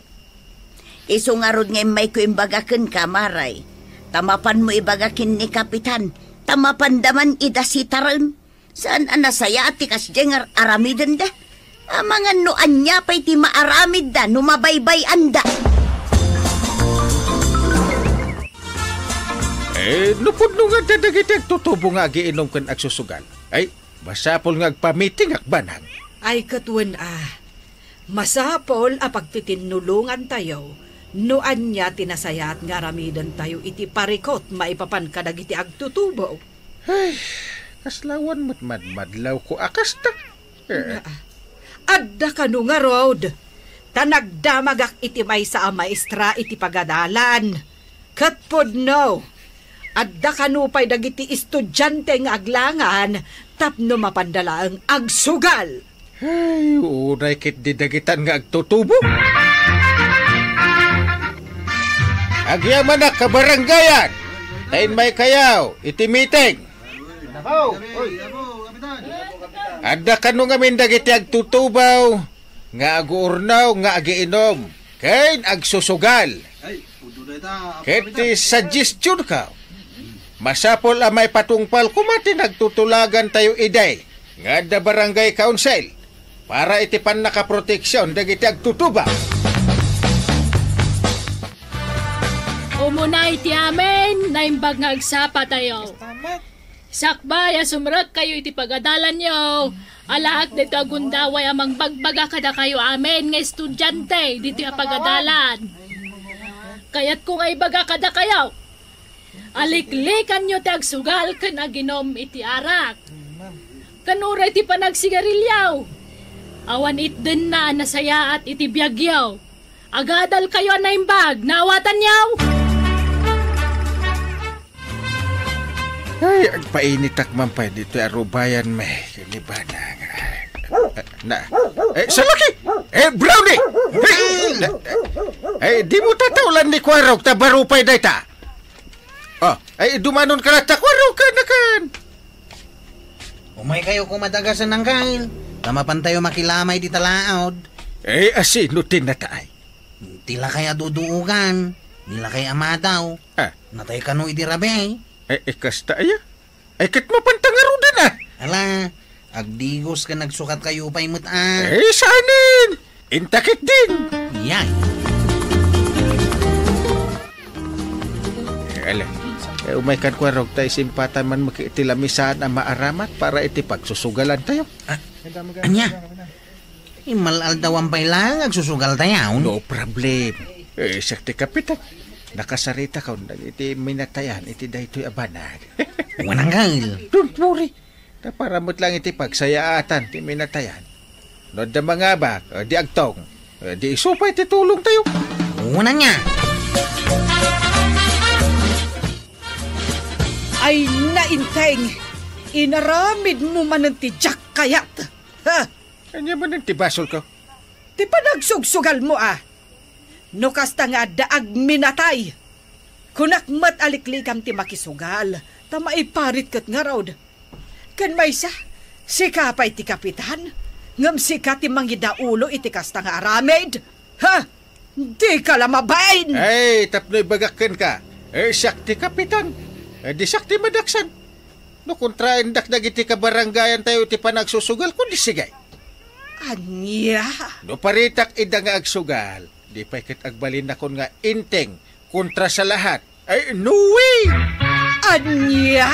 Isu ngarud nga immayko imbaga kenka, Mari, ta mapanmo ibaga ken ni Kapitan, ta mapanda man ida sitaren. Saan a nasayaat ti kasdiay nga ar-aramidenda? Amangan no ania pay ti maaramidda no mabaybay-anda. Eh, no pudno nga adda dagiti agtutubo nga agiinum ken agsusugal, ay, masapul nga agpamitingak, Banang. Ay, ket wen a. Masapul a pagtitinnulongantayo no ania ti nasayaat nga aramidentayo iti parikut maipapan kadagiti agtutubo. Ay, kaslawan met madmadlawko a kasta. Eh. Nga, adda kano ngarud, ta nagdamagak iti maysa a maestra iti pagadalan. Ket pudno, adda kano pay dagiti estudiante nga aglangan tapno mapanda laeng agsugal. Ay, unay ketdi dagitan nga agtutubo. Agyamanak, kabarangayan! Ta inmaykayo iti meeting. Adda kano ngamin dagiti agtutubaw nga aguurnaw nga agiinom ken agsusugal. Ket ti suggestionko, masapul a maipatungpal koma ti nagtutulagantayo idi nga adda barangay council para iti pannakaproteksion dagiti agtutubaw. Umuna iti amin, naimbag nga agsapatayo. Sakbay a sumrekkayo iti pagadalanyo, alaak ditoy a gundaway a mangbagbaga kadakayo amin nga estudiante ditoy a pagadalan. Kayatko nga ibaga kadakayo, aliklikanyo ti agsugal ken aginom iti arak. Ken uray ti panagsigarilio. Awan itdenna a nasayaat iti biagyo. Agadalkayo a naimbag, naawatanyo? Ay, agpainitak man pay ditoy a rubayan, may kinibanang. Na, eh, salaki! Eh, Brownie! Eh, na, eh, di mo tataulan ni Kwarog, ta baro pay dayta. Oh, ay, dumanon ka latta, Kwarog, kan, kan. Umaykayo koma dagasen, Angkel. Ta mapantayo makilamay dita laod. Eh, asino ti nataay? Ti lakay a duduogan, ni lakay a madaw. Ah. Natay kano idi rabii. Eh, eh, kasta aya? Ay, ket mapanta ngaruden, ah. Ala, agdigos ken nagsukatkayo pay met, ah. Eh, saanen? Inta ketdin. Yay. Eh, ala. Eh, umaykan, Kwarog, ta isimpatan man met iti lamisaan a maaramat para iti pagsusugalantayo. Ah, ania? Immal-aldawan pay laeng agsusugaltayo. No problem. Eh, siak ti kapitan. Nakasaritakon dagiti minatayan iti daytoy a banag. Wen, Angkel. Don't worry. Ta para met laeng iti pagsayaatan ti minatayan. No adda mangabak, eh, di agtong. Eh, di isu pay ti tulongtayo. Wen, ania? Ay, Inteng, inaramidmo manen ti diak kayat. Ha? Ania manen ti basolko? Ti panagsugsugalmo, a. No kasta nga adda agminatay, kunak met a liklikam ti makisugal, ta maiparit ket ngarud. Ken maysa, sika pay ti kapitan, ngem sika ti mangidaulo iti kasta nga aramid? Ha? Dika la mabain! Ay, tapno ibagak kenka, eh, siak ti kapitan, eh, di siak ti madaksan. No kontraendak dagiti kabarangayantayo iti panagsusugal, kundi sige. Ania? No paritak ida nga agsugal, di pay ket agbalinnakon nga Inteng kontra sa lahat. Ay, no way! Ania?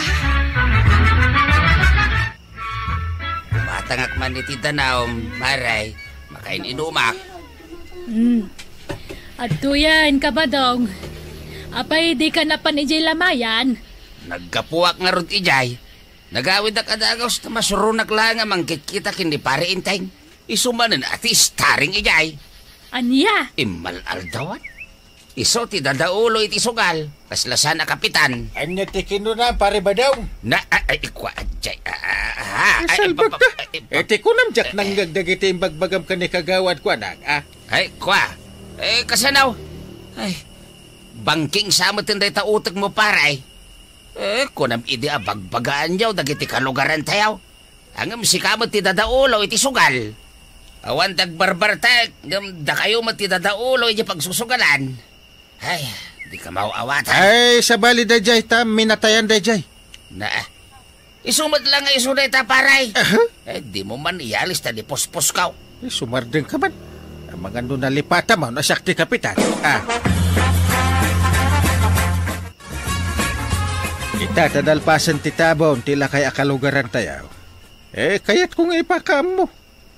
Kumatangak man iti danum, pare. Makain-inumak. Hmm. Adtoyen, Kabadong. Apay, dika napan idiay lamayan? Naggapuak ngarud idiay. Nagawidak a dagus ta masuronak laeng a mangkitkita ken ni Pare Inteng. Isu manen a ti starring idiay. Ania? Immal-aldawan. Isu ti dadaulo iti sugal, kasla saan a kapitan. Ania ti kinunam, Pare Badong? Na, ay, ay, kua, jay, ah, ah, ah, ay, Salbag pa, pa, ka? Ay, pa, Eh, ti kunam, diak eh, eh. Nangngeg dagiti imbagbagam ken ni Kagawad, kuanak, ah? Ay, kua. Eh, kasano? Ay, bangking sa met dayta utek mo, pare. Eh, kunam idi a bagbagaanyo dagiti kalugarantayo. Ngem sika met ti dadaulo iti sugal. Awan ti agbarbartek, ngem dakayo met ti dadaulo iti pagsusugalan. Ay, di ka maaw-awatan. Ay, sabali dayjay, ta minatayan dayjay. Na, isu met la nga isu dayta, pare. Aha. Eh, di mo man iyalis ta di puspos ka. Eh, sumardeng ka man. Amangan no nalipata mo, no siak ti kapitan. Ah. Ita, ta nalpasen ti tabon ti lakay a kalugarantayo. Eh, kayatko nga ipakaammo.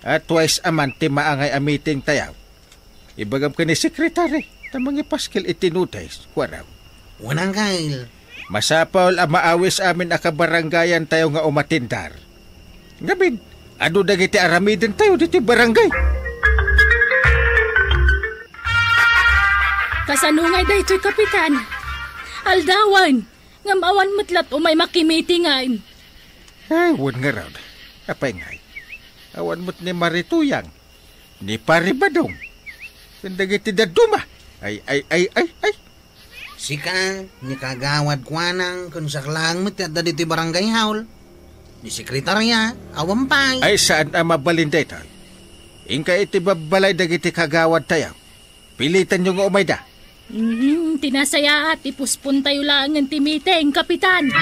A twice a month ti maangay a meetingtayo. Ibagam ken ni Secretary, ta mangipaskil iti notice, kuana. Wen, Angkel. Masapul a maawis amin a kabarangayantayo nga umatindar. Ngamin, adu dagiti aramidentayo ditoy barangay? Kasano ngay daytoy, Kapitan? Aldawan, ngem awan met la't umay makimitingan. Ay, wen ngarud. Apay ngay? Awan met ni Mari Tuyang, ni Pari Badong, ken dagiti dadduma. Ay, ay, ay, ay, ay. Sika, ni Kagawad Kuanang, ken siak laeng met ti adda ditoy barangay hall. Ni sekretaria, awan pay. Ay, saan a mabalin daytoy. Inka iti babbalay dagiti kagawad tayo. Pilitanyo nga umayda. Mhm, ti nasayaat, ipuspon tayo laengen ti meeting, Kapitan.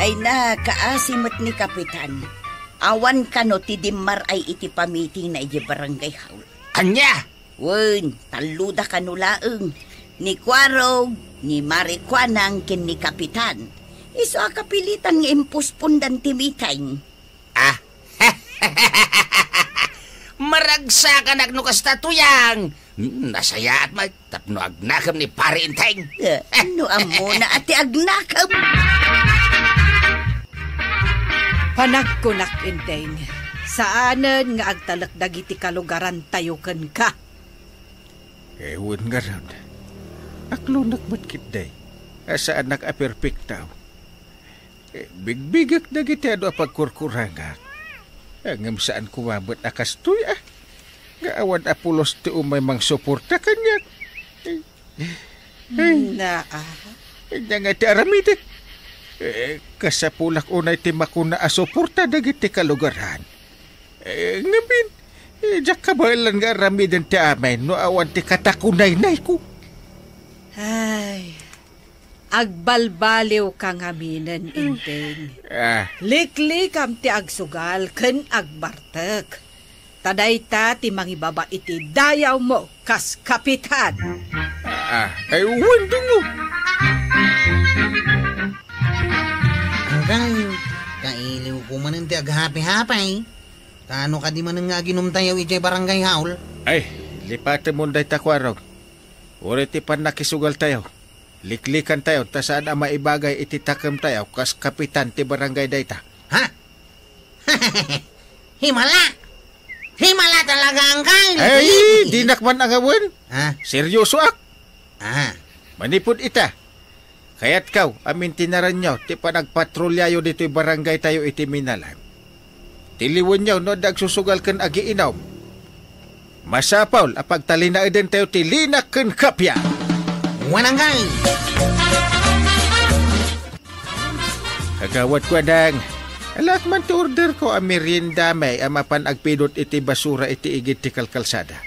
Ay na, kaasi met ni Kapitan. Awan kano ti dimmaray iti pamitingna idiay barangay hall. Ania? Wen, talloda kano laeng. Ni Kuarog, ni Mari Kuanang, ken ni Kapitan. Isu a kapilitan nga impuspondan ti meeting. Ah. Maragsakanak no kasta, Tuyang. Hmm, nasayaat met tapno agnakem ni Pari Enteng. Eh, no ammona a ti agnakem. Panagkunak, Enteng, saanen nga agtalek dagiti kalugarantayo kenka. Eh, wen ngarud, aklonek met ketdi a saanak a perpekto. Eh, bigbigek dagiti adu a pagkurkurangak. Eh, ngem saan koma met a kastoy, ah, nga awan a pulos ti umay mangsuporta kaniak. Eh, eh, Naa. Ania nga ti aramidek? Eh, kasapulak unay ti makuna a suporta dagiti kalugaran. Eh, ngamin, eh, diak kabaelan nga aramiden ti amin no awan ti katakunaynayko. Ay, agbalbaliwka ngaminen, Enteng. Ah. Liklikam ti agsugal ken agbartek. Ta dayta ti mangibaba iti dayawmo kas kapitan. Ah, ay, wen, dungo. Angkan, kailiwko manen ti aghapi-hapi. Ta no kadi manen nga aginumtayo idiay barangay hall? Ay, lipatemon dayta, Kuarog. Uray ti pannakisugaltayo, liklikantayo ta saan a maibagay iti takemtayo kas kapitan ti barangay dayta. Ha? Himala! Himala talaga, Angkal! Ay, dinak man angawen. Ha? Seryosoak. Ah. Manipud ita, kayatko a mintinaranyo ti panagpatrolyayo ditoy barangaytayo iti Minalan. Tiliwenyo no adda agsusugal ken agiinom. Masapul a pagtalinaedentayo ti linak ken kappia. Wen, Angkal. Kagawad Kuanang, alaak man ti orderko a meriendami a mapan agpidut iti basura iti igid ti kalkalsada.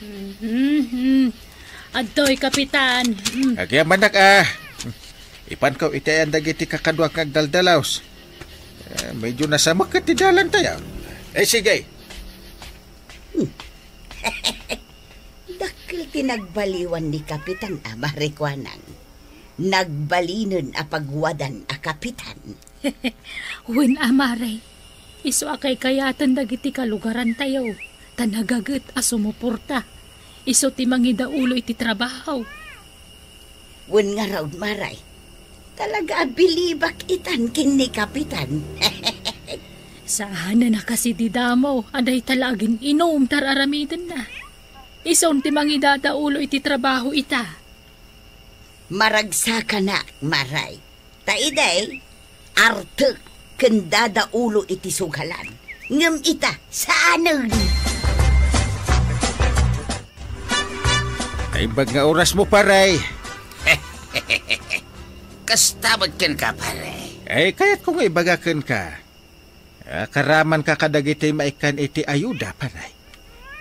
Mhm. Adtoy, Kapitan. Mm. Agyamanak a. Ipanko iti ayan dagiti kakaduak nga agdaldalaus. Eh, medyo nasamak ti dalantayo. Eh, sige. Dakkel ti nagbaliwan ni Kapitan a Mari Kuanang. Nagbalinen a pagwadan a kapitan. Wen a Mari, isu a kaykayaten dagiti kalugarantayo, ta nagaget a sumuporta. Isu ti mangidaulo iti trabaho. Wen ngarud, Mari, talaga a bilibak itan ken ni Kapitan. Saanen a kas idi damo a dayta la agin-inum ti ar-aramidenna. Isun ti mangidadaulo iti trabaho ita. Maragsakanak, Mari. Ta idi, artek ken dadaulo iti sugalan. Ngem ita, saanen. Naimbag nga orasmo, pare. Kasta met kenka, pare. Ay, kayatko nga ibaga kenka. Ah, karamanka kadagiti maikkan iti ayuda, pare.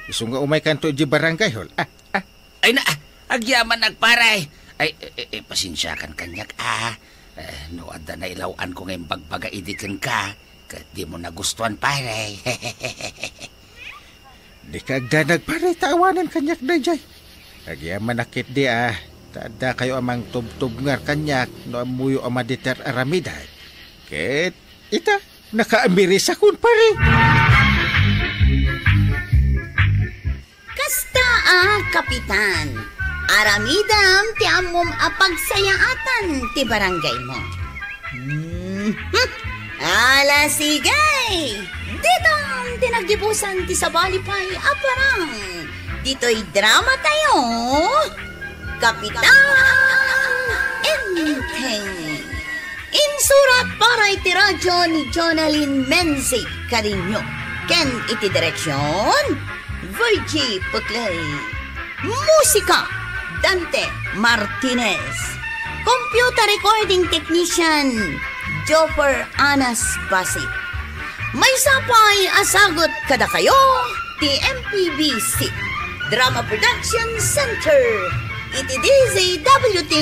Isu nga umaykanto iti barangay hall. Ah, ah. Ay na, agyamanak, pare. Ay, eh, eh, eh, pasensiakan kaniak, ah. Eh, no adda nailaw-anko nga imbagbaga idi kenka, ket dimo nagustuan, pare. Dika agdanag, pare, ta awanen kaniak daydiay. Agyamanak ketdi, ah. Ta addakayo a mangtubtubngar kaniak no ammoyo a madi ti ar-aramidek. Ket ita, nakaamirisakon, pare. Kasta a, Kapitan, aramidem ti ammom a pagsayaatan ti barangaymo. Mhm. Ala, sige! Ditan ti naggibusan ti sabali pay a parang ditoy dramatayo, Kapitan Enteng. Insurat para iti radio ni Jonalyn Menzi Cariño, ken iti direksion, Virgie Puclay. Musika, Dante Martinez. Computer recording technician, Joffer Anas Basi. Maysa pay a sagut kadakayo ti M P B C Drama Production Center iti D Z W T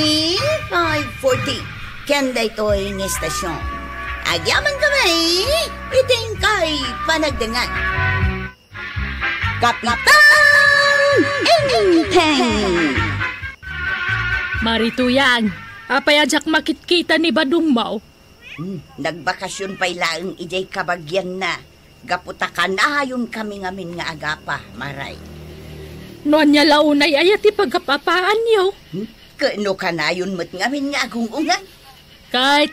five forty. Ken daytoy nga istasyon, agyamankami iti inkay panagdengngeg. Kapitan Enteng! Mari Tuyang, apay a diak makitkita ni badongmo? Hmm, nagbakasyon pay laeng idiay kabagianna, gapu ta kanayon kami ngamin nga agapa, Maray. No ania la unay aya ti pagap-apaanyo? Hmm, ket no kanayon met ngamin nga agung-ungay? Ket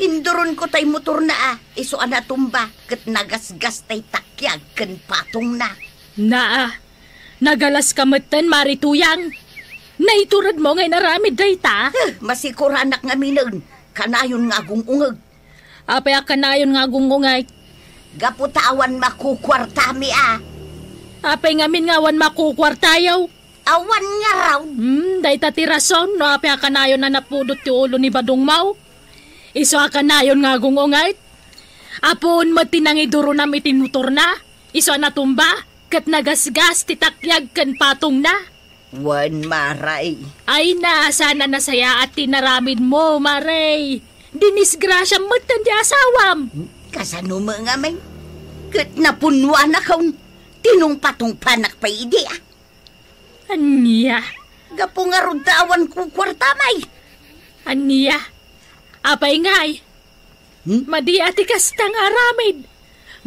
induronko tay motorna a, isu a natumba, ket nagasgas tay takyag ken patongna. Naa, nagalaska metten, Mari Tuyang. Naituredmo nga inaramid dayta? Eh, masikuranak ngaminen, kanayon nga agung-ungeg. Apay a kanayon nga agung-ungay? Gapu ta awan makukuartami a. Apay ngamin nga awan makukuartayo? Awan ngarud. Hmm, dayta ti rason no apay a kanayon a napudot ti ulo ni badongmo. Isu a kanayon nga agung-ungay. Apuon met ti nangiduronam iti motorna. Isu a natumba, ket nagasgas ti takyag ken patongna. Wen, Maray. Ay na, saan a nasayaat ti naramidmo, Maray. Dinisgrasiam metten ti asawam. Kasano met ngamin? Ket napunnuanakon, tinungpatungpanak pay idi, a. Ania? Gapu ngarud ta awan kukuartam ay. Ania? Apay ngay? Hmm? Madi a ti kasta nga aramid.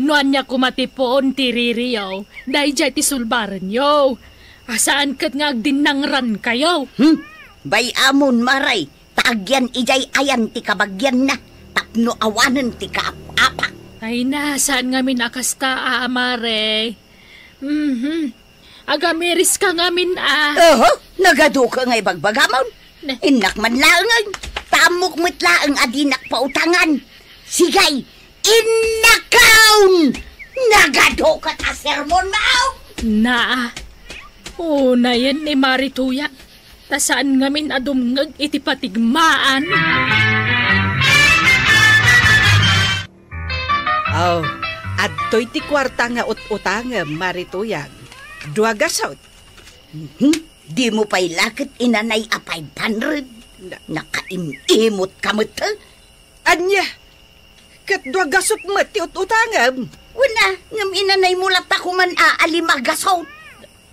No ania koma ti puon ti ririyo, daydiay ti sulbarenyo. A saan ket nga agdinnangrankayo. Hmm? Bay-amon, Maray, ta agyan idiay ayan ti kabagianna, tapno awanen ti kaap-apak. Ay na, saan ngamin a kasta, a, Maray. Mhm. Agamiriska ngamin a. Oho, nagaduka nga ibagbagamon. Ne. Innak man laengen, ta ammok met laeng a dinak pautangan. Sigay, innakon! Nagaduka ta sermon, mao! Naa. Unayen ni Mari Tuyang, ta saan ngamin a dumngeg iti patigmaan. Aw, adtoy ti kuarta nga ut-utangem, Mari Tuyang. Dua gasut. Mhm. Dimo pay la ket inanay a five hundred. Na- Nakaim-imot ka met, eh. Ania? Ket dua gasut met ti ut-utangem. Wen a, ngem inanaymo latta koman a, a lima gasut.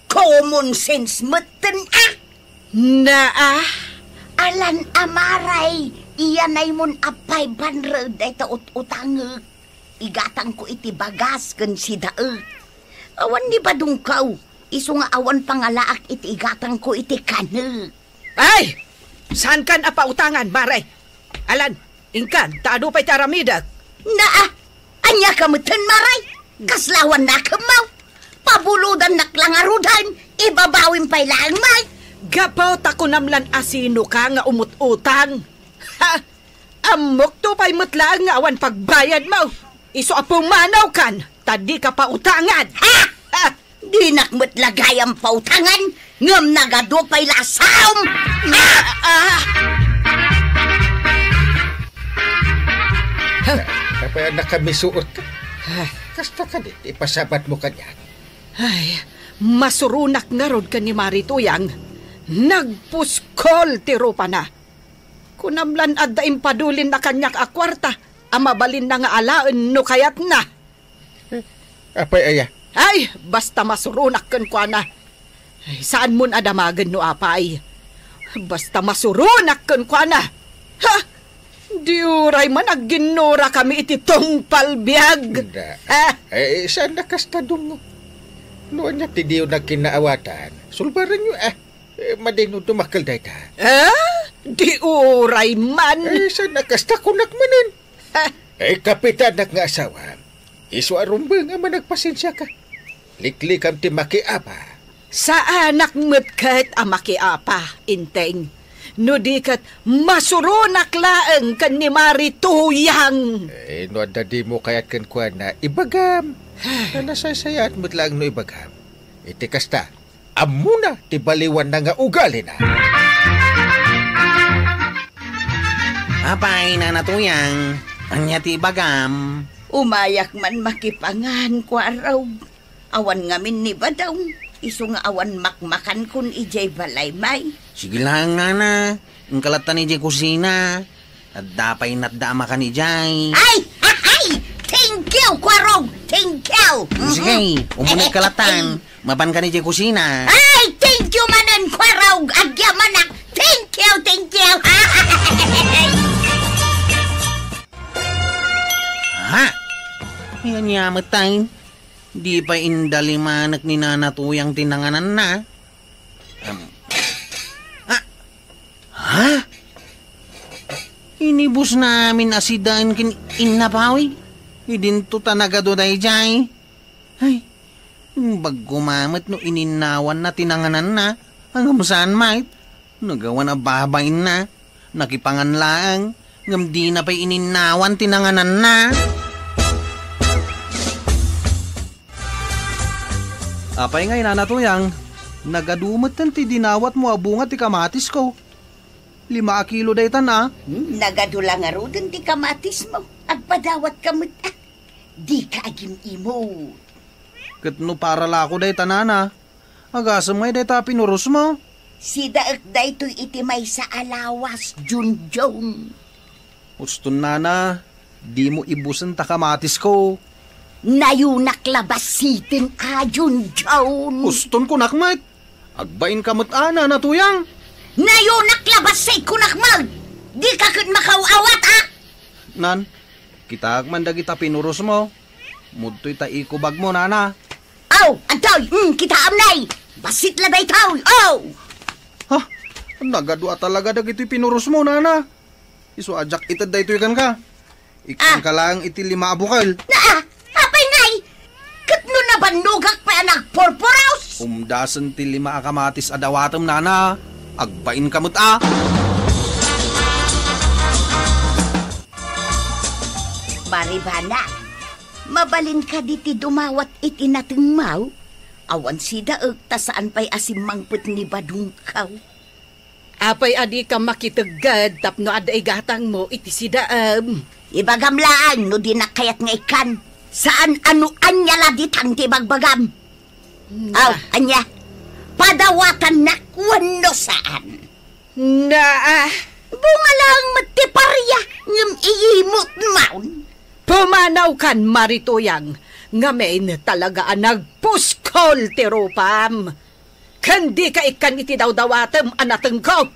Common sense metten a. Naa. Alan a Maray, iyanaymon a five hundred dayta ut-utangek. Igatangko iti bagas ken sidaek. Awan ni badongko, isu nga awan pangalaak iti igatangko iti kanek. Ay! Saankan a pautangan, Maray. Alan, inkan, ta adu pay ti aramidek. Naa, ania ka metten, Maray? Kasla awan nakemmaw. Pabulodannak la ngaruden, ibabawim pay laeng, May. Gapu ta kunam lan a sinoka nga umut-utang. Ha? Ammokto pay met laeng nga awan pagbayadmo. Isu a pumanawkan, ta dika pautangan. Ha? Ha? Dinak met la gayam pautangan, ngem nagadu pay la a saom. Ah! Ah! Apay a nakamisuot ka? Ah. Kasta kadi ti ipasabatmo kaniak? Ay, masuronak ngarud ken ni Mari Tuyang. Nagpuskol ti rupana. Kunam lan adda impadulinna kaniak a kuarta a mabalinna nga alaen no kayatna. Apay aya? Ay, basta masuronak kenkuana. Ay, saanmon a damagen no apay. Basta masuronak kenkuana. Ha? Di uray man agginnurakami iti tungpal biag. Inda. Ha? Eh, saan a kasta, Dong? No ania ti diyo nagkinnaawatan, sulbarenyo, ah. Eh, madino dumakkel dayta. Ah? Di uray man. Eh, saan a kasta kunak manen? Ha? Eh, kapitanak nga asawa, isu a rumbeng a managpasensiaka. Liklikam ti makiapa. Saanak met ket a makiapa, Enteng. No di ket, masuronak laeng ken ni Mari Tuyang. Eh, no adda dimo kayat kenkuana, ibagam. Ta nasaysayaat met laeng no ibagam. Iti kasta, ammona ti baliwanna nga ugalina. Apay, Nana Tuyang, ania ti ibagam? Umayak man makipangan, Kuarog. Awan ngamin ni Badong, isu nga awan makmakankon idiay balay, may. Sige laeng, Nana. Inka lattan idiay kusina. Adda pay natda a makan idiay. Ay! Ay! Thank you, Kuarog! Thank you! Sige, Mhm. Umunik ka lattan. Mapan ka idiay kusina. Ay! Thank you manen, Kuarog! Agyamanak! Thank you! Thank you! Ha? Yan yamet tayo. Di pay indalimanek ni Nana Tuyang ti nangananna. Em. Ah! Ha? Inibusna amin a sidaen ken Inna Pawi. Idinto ta nagadu daydiay. Ay, imbag koma met no ininnawanna ti nangananna. Ngem saan met. Nagawan a babainna. Nakipangan laeng, ngem dina pay ininnawan ti nangananna. Apay ngay, Nana Tuyang, nagadu metten ti dinawatmo a bunga ti kamatisko. Lima a kilo daytan a. Hmm, nagadu la ngaruden ti kamatismo. Agpadawatka met a. Dika agim-imot. Ket no para la ko dayta, Nana, agasem ngay dayta a pinurosmo? Sidaek daytoy iti maysa a lawas, Junjun. Uston, Nana, dimo ibusen ta kamatisko. Nayunak la bassiten a, Junjun. Uston, kunak met. Agbainka met a, Nana Tuyang. Nayunak la bassit, kunak met. Dika ket makaaw-awat a. Nan, kitaek man dagita pinurosmo. Mudtoy ta ikubagmo, Nana. Aw, adtoy, mm, kitaem nay. Bassit la daytoy, aw. Ha? Nagadu a talaga dagitoy pinurosmo, Nana. Isu a diak ited daytoy kenka. Ikkanka laeng iti lima a bukel. Na, apay ngay? Ket no nabannogak pay a nagpurpuros? Umdasen ti lima a kamatis a dawatem, Nana. Agbainka met a. Maribana, mabalin kadi ti dumawat iti natengmaw? Awan sidaek ta saan pay a simmangpet ni Badongkaw. Apay a dika makitegged tapno adda igatangmo iti sidaem? Ibagam laeng no dinak kayat nga ikkan. Saan a no ania la ditan ti ibagbagam. Na. Aw, ania? Padawatannak wenno saan? Na, ah. Bunga laeng met ti paria, ngem iimot maon. Pumanawkan, Mari Tuyang, ngamin talaga a nagpuskol ti rupam. Ken dika ikkan iti dawdawatem a natengko.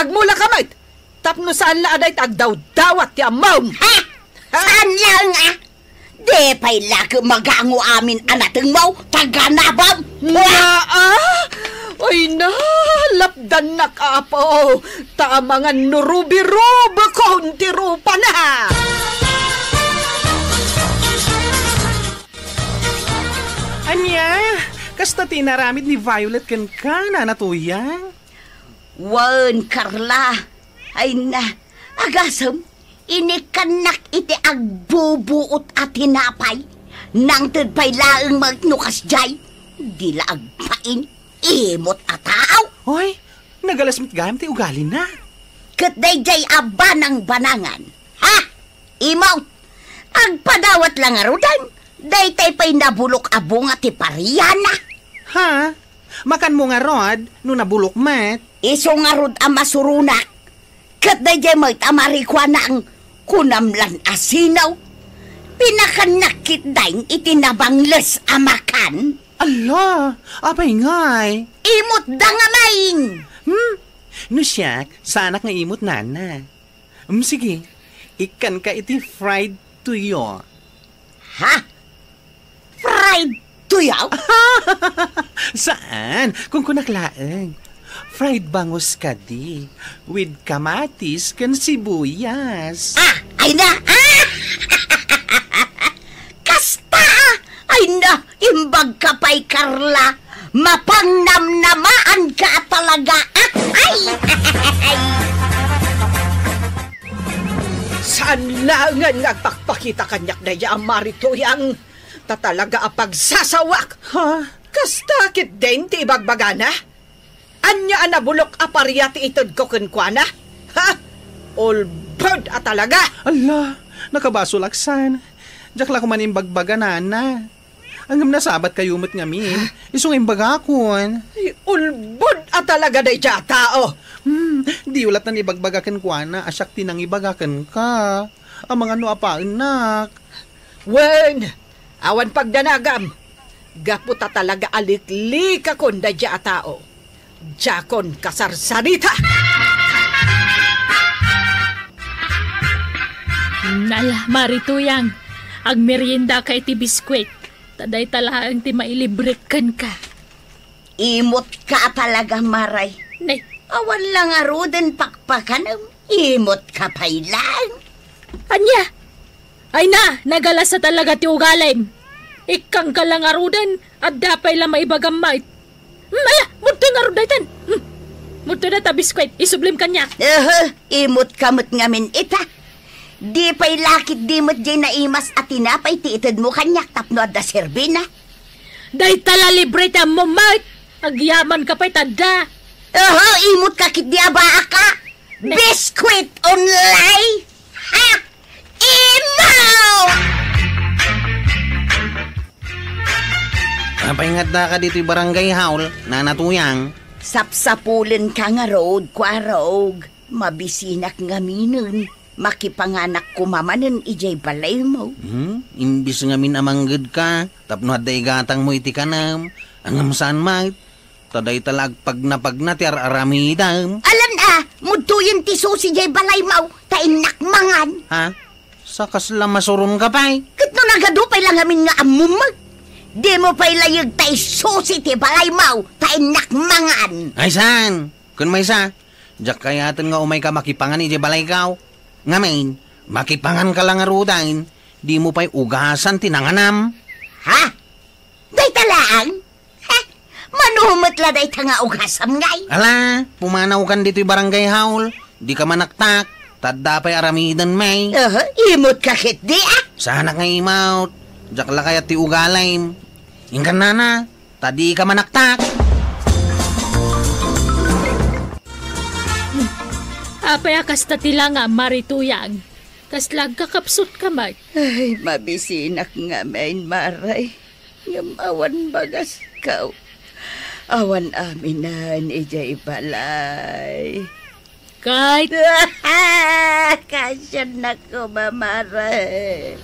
Agmulaka met, tapno saan la a dayta agdawdawat ti ammom. Ha? Ha? Saan laeng a? Di pay la ket magango amin a natengmo, taga-Nabam. Na, ah? Ay na, lapdannak, Apo. Ta amangan no rubi-rubikon ti rupana. Ania? Kasta ti inaramid ni Violet kenka, Nana Tuyang? Wen, Carla. Ay na, agasem, inikkannak iti agbubuot a tinapay. Nangted pay laeng met no kasdiay. Di la agpain, imot a tao. Oy, nagalas met gayam ti ugalina. Ket daydiay a banangbanangan. Ha? Imot, agpadawat la ngaruden, daytay pay nabulok a bunga ti pariana. Ha? Makanmo ngarud no nabulok met? Isu ngarud a masuronak. Ket daydiay met a marikuanang kunam lan a sino. Pinakannak ketdin iti nabangles a makan. Ala, apay ngay? Imot da nga main. Hmm? No siak, saanak nga imot, Nana. Um, sige, ikkanka iti fried tuyo. Ha? Fried tuyo? Saan? Kunkunak laeng. Fried bangus kadi, with kamatis ken sibuyas. Ah, ay na! Ah! Kasta! Ay na! Imbag ka pay, Carla. Mapangnamnamaanka talaga. Ah, ay! Saan laengen nga agpakpakita kaniak daydiay a Mari Tuyang. Ta talaga a pagsasawak. Ha? Kasta ketdin ti ibagbagana? Ania a nabulok a paria ti itedko kenkuana? Ha? Ulbod a talaga! Ala, nakabasolak san. Diak la koma imbagbaga, nana. Ngem nasabatkayo met ngamin. Isu nga imbagakon. Ay, ulbod a talaga daydiay a tao! Hmm, diyo lattan ibagbaga kenkuana a siak ti nangibaga kenka. Amangan no apaennak. Wen, awan pagdanagam. Gapu ta talaga a liklikakon daydiay a tao, diakon kasarsarita. Nala, Mari Tuyang, agmeriendaka iti biskuit. Ta dayta laeng ti mailibrek kenka. Imutka a talaga, Mari. Nay. Awan la ngaruden pakpakanem. Imutka pay laeng. Ania? Ay na, nagalasa talaga ti ugalim. Ikkangka la ngaruden, adda pay la maibagam met. Hmm, ala, mudto ngarud daytan. Hmm. Mudto dayta biskuit, isublim kaniak. Ehe, imutka met ngamin ita. Di pay la ketdi met diay naimas a tinapay ti itedmo kaniak tapno adda serbina. Dayta la libre ti ammom met. Agyamanka pay ta adda. Oho, imutka ketdi a baaka. Biscuit only. Ha? Imut! Apay nga addaka ditoy barangay hall, Nana Tuyang? Sapsapulenka ngarud, Kuarog. Mabisinak ngaminen. Makipanganak koma manen idiay balaymo. Hmm? Imbis ngamin a manggedka, tapno adda igatangmo iti kanem, ngem saan met, ta dayta la agpagnapagna ti ar-aramidem. Alan a, mudtoyen ti susi diay balaymo, ta innak mangan. Ha? Sa kasla masuronka pay? Ket no nagadu pay la ngamin nga ammom met, dimo pay layeg ta isusi ti balaymo, ta innak mangan. Ay saan? Ken maysa, diak kayaten nga umayka makipangan idiay balayko. Ngamin, makipanganka la ngaruden, dimo pay ugasan ti nanganam. Ha? Dayta laeng? Ha? Mano met la dayta nga ugasam, ngay? Ala, pumanawkan ditoy barangay hall. Dika manaktak, ta adda pay aramiden, may. Aha, imutka ketdi, a? Saanak nga imut. Diak la kayat ti ugalim. Inkan, nana, ta dika manaktak. Apay a kasta ti langam, Mari Tuyang? Kasla agkakapsutka met? Ay, mabisinak ngamin, Mari. Ngem awan bagasko. Awan aminen idiay balay. Ket? Kaasiannak koma, Mari.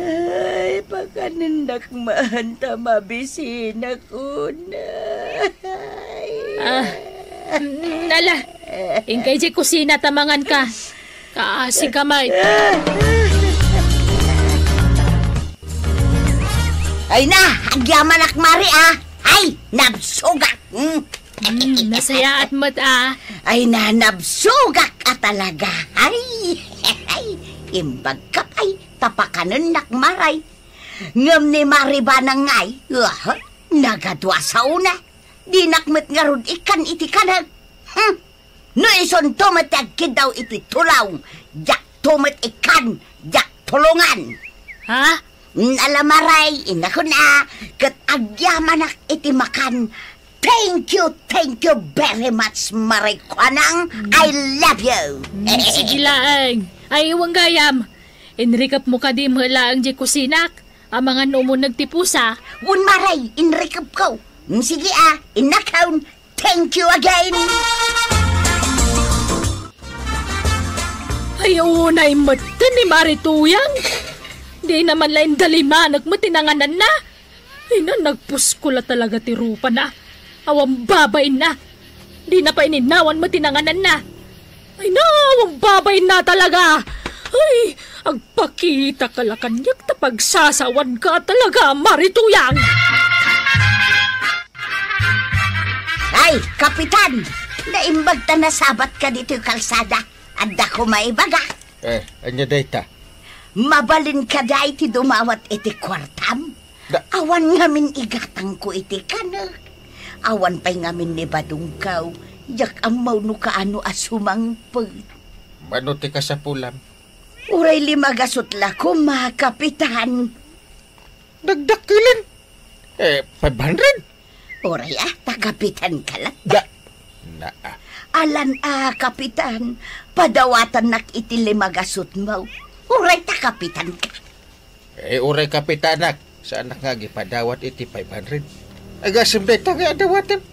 Ay, pakanennak man ta mabisinak unay. Ah, nala, inka idiay kusina ta manganka. Kaasika met. Ay na, agyamanak, Mari, a. Ay, nabsogak. Hmm. Hmm, nasayaat met, a. Ay na, nabsogak a talaga. Ay, ay, imbagka pay ta pakanennak, Mari. Ngem ni Mari Banang ngay, aha, nagadu a saona. Dinak met ngarud ikkan iti kanek. Hmm. No isunto met ti agkiddaw iti tulong, diakto met ikkan, diak tulongan. Ha? Nala, Mari, inakon a, ket agyamanak iti makan. Thank you, thank you very much, Mari Kuanang. I love you. Mm, sige laeng. Ay, iwan gayam. Inrikepmo kadi met laeng diay kusinak. Amangan no umuneg ti pusa. Wen, Mari, inrikepko. Mm, sige a, inakon. Thank you again! Ay, unay met ni Mari Tuyang. Di naman la indalimanek met ti nangananna. Ay na, nagpusko la talaga ti rupana. Awan babainna. Di na pay innawan met ti nangananna. Ay na, awan babainna talaga. Ay, agpakitaka la kaniak ta pagsasawanka talaga, Mari Tuyang. Ay, Kapitan! Naimbag ta nasabatka ditoy kalsada. Adda koma ibaga. Eh, ania dayta? Mabalin kadi ti dumawat iti kuartam? Da- Awan ngamin igatangko iti kanek. Awan pay ngamin ni badongko. Diak ammo no kaano a sumangpet. Mano ti kasapulam? Uray lima gasut la koma, Kapitan. Nagdakkelan. Eh, five hundred? Uray, ah, ta kapitan ka latta. Da, na, ah. Alan, ah, kapitan, padawatannak iti lima gasutmo. Uray ta kapitan ka. Eh, uray kapitanak, saanak nga agipadawat iti five hundred. Agasem dayta nga adawatem.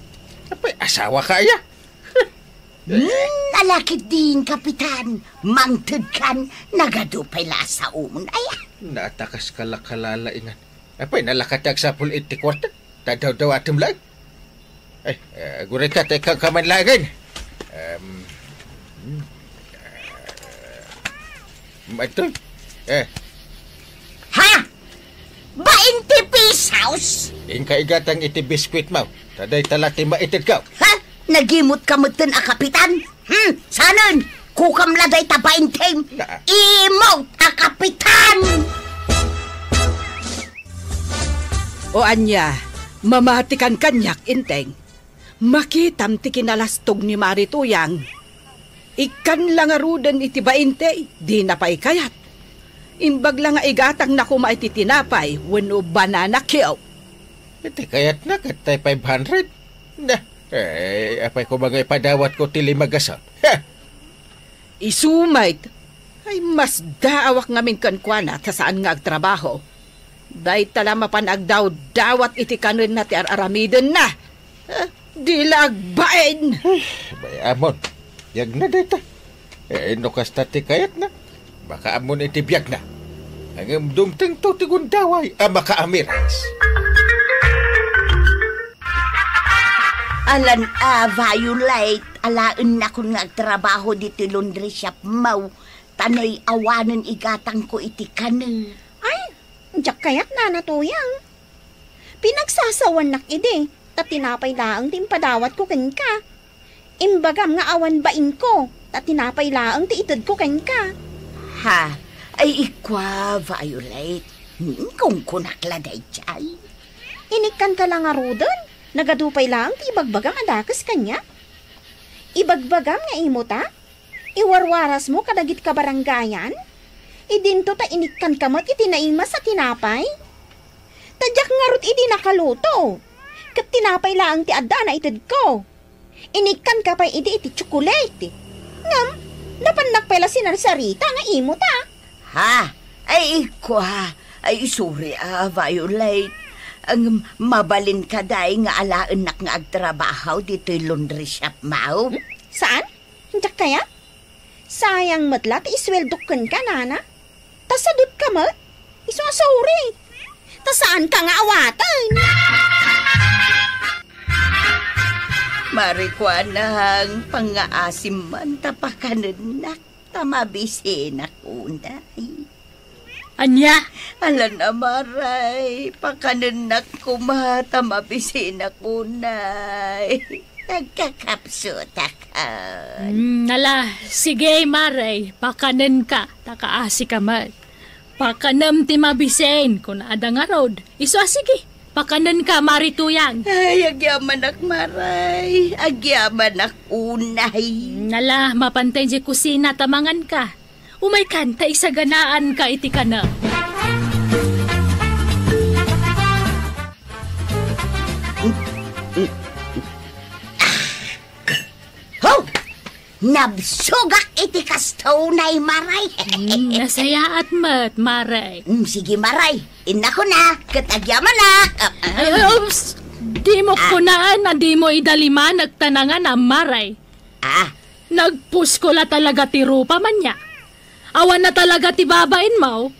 Apay, asawa ka aya? Hmm, nalakit din, kapitan. Mangtedkan, nagadu pay la a saom, aya. Naatakas ka la kalalaingan. Apay, nalaka ti agsapul iti kuarta. Tadawdawatem laeng. Ay, eh, aguray ka, ta ikkan ka man laengen. Um, hmm. Um, ito. Eh. Ha? Bainte pesos? Inka igatang iti biskuitmo. Ta dayta la ti maitedko. Ha? Nagimut ka metten a kapitan? Hmm, sanen? Kukam la dayta bainte. Na- Imo ta kapitan! O ania, mamatikan kaniak, Enteng. Makitam ti kinalastog ni Mari Tuyang. Ikkan la ngaruden iti bainte, dina pay kayat. Imbag la nga igatangna koma iti tinapay wenno banana cue. Iti kayatna ket tay five hundred. Na, eh, apay koma nga ipadawatko ti lima gasut? Ha! Isu met, ay masdaawak ngamin kenkuana ta saan nga agtrabaho. Dayta la mapan agdawdawat iti kanenna ti ar-aramidenna. Ah, di la agbain. Ay, bay-amon. Biagna dayta. Eh, no kasta ti kayatna, makaammon iti biagna. Ngem dumtengto ti gundaway a makaamiras. Alan a, Violet, alaennakon nga agtrabaho ditoy laundry shopmo, ta nay-awanen igatangko iti kane. Ay, diak kayat, Nana Tuyang. Pinagsasawannak idi, ta tinapay laeng ti impadawatko kenka. Imbagam nga awan bainko, ta tinapay laeng ti itedko kenka. Ha? Ay, ikua, Violet. Hmm, kunkunak la daydiay. Inikkanka la ngaruden? Nagadu pay laeng ti ibagbagam a dakes kaniak? Ibagbagam nga imo ta? Iwarwarasmo kadagiti kabarangayan? Idinto ta inikkanka met iti naimas a tinapay? Ta diak ngarud idi nakaluto, ket tinapay laeng ti adda a naitedko. Inikkanka pay idi iti tsokolate. Ngem, napannak pay la sinarsarita nga imo ta. Ha? Ay, ikua. Ay, sorry a, Violet. Ngem, mabalin kadi nga alaennak nga agtrabaho ditoy laundry shopmo? Saan? Diak kayat? Sayang met la ti isueldok kenka, Nana. Ta sadutka met? Isu a sorry. Ta saanka nga awaten. Mari Kuanang, pangngaasim man ta pakanennak ta mabisinak unay. Ania? Alan a, Mari, pakanennak koma ta mabisinak unay. Nagkakapsutak. Mm, ala, sige, Mari, pakanenka ta kaasika met. Pakanem ti mabisin, kunada ngarud. Isu a sige, pakanenka, Mari Tuyang. Ay, agyamanak, Mari. Agyamanak unay. Mm, ala, mapanten ti kusina ta manganka. Umaykan ta isaganaanka iti kana. Ho! Nabsogak iti kasto, Nay Mari. Hmm, nasayaat met, Mari. Hmm, sige, Mari. Innakon a, ket agyamanak. Ah, ah. Ay, oops! Dimo kunaan a dimo idalimanek ta nanganam, Mari. Ah. Nagpusko la talaga ti rupam ania. Awan na talaga ti babainmo.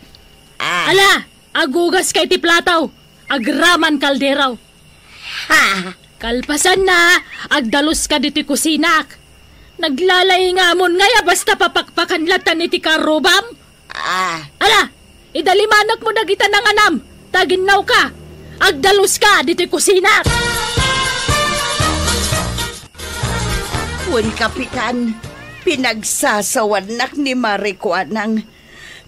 Ah. Ala, agugaska iti plato. Agraman kaldero. Ha? Kalpasanna, agdaluska ditoy kusinak. Naglalaingamon ngay a basta papakpakan latan iti karrubam? Ah. Ala, idalimanekmo dagita nanganam, ta aginnawka, agdaluska ditoy kusinak. Wen, Kapitan, pinagsasawannak ni Mari Kuanang.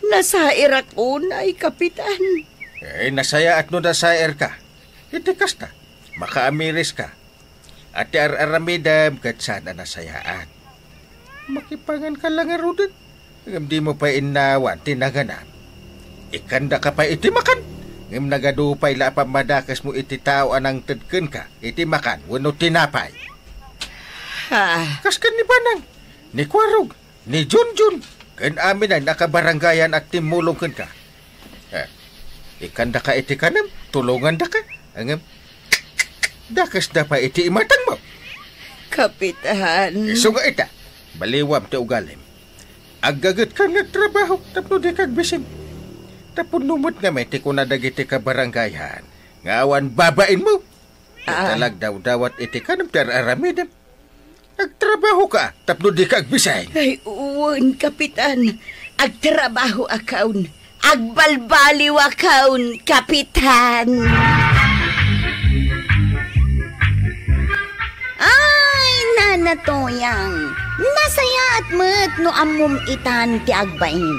Nasairak unay, Kapitan. Eh, nasayaat no nasairka. Iti kasta, makaamiriska. A ti ar-aramidem ket saan a nasayaat. Makipanganka la ngaruden. Ngem dimo pay innawan ti nanganam. Ikkandaka pay iti makan, ngem nagadu pay la a pammadakesmo iti tao a nangted kenka iti makan wenno tinapay. Ah. Kas ken ni Banang, ni Kuarog, ni Junjun, ken amin a kabarangayan a timmulong kenka. Eh, ikkandaka iti kanem, tulongandaka. Ngem, dakesda pay iti imatangmo. Kapitan. Isu nga ita, baliwam ti ugalim. Aggagetkan nga agtrabaho tapno dika agbisin. Tapno met ngamin ti kuna dagiti kabarangayan nga awan babainmo. Ah. Ita la agdawdawat iti kanem ti ar-aramidem. Agtrabahoka tapno dika agbisin. Ay, wen, Kapitan. Agtrabahoakon. Agbalbaliwakon, Kapitan. Ay, Nana Toyang, nasayaat met no ammom itan ti agbain.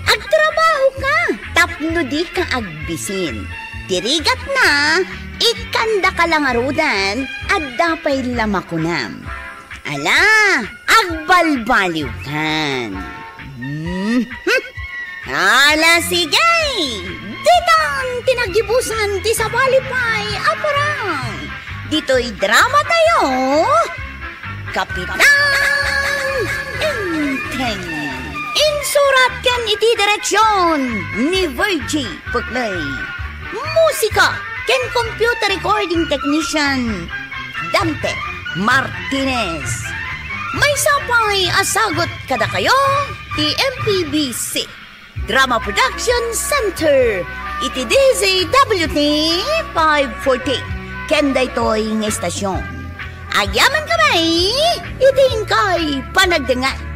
Agtrabahoka tapno dika agbisin. Ti rigatna, ikkandaka la ngaruden, adda pay la makunam. Ala, agbalbaliwkan. Mhm. Ala, sige! Ditan ti nagibusan ti sabali pay a parang. Ditoy drama tayo, Kapitan Enteng. Insurat ken iti direksyon ni Virgie Puclay. Musika ken computer recording technician, Dante Martinez. Maysa pay a sagut kadakayo ti M P B C Drama Production Center iti D Z W T five forty ken daytoy nga istasyon. Agyamankami iti inkay panagdengngeg.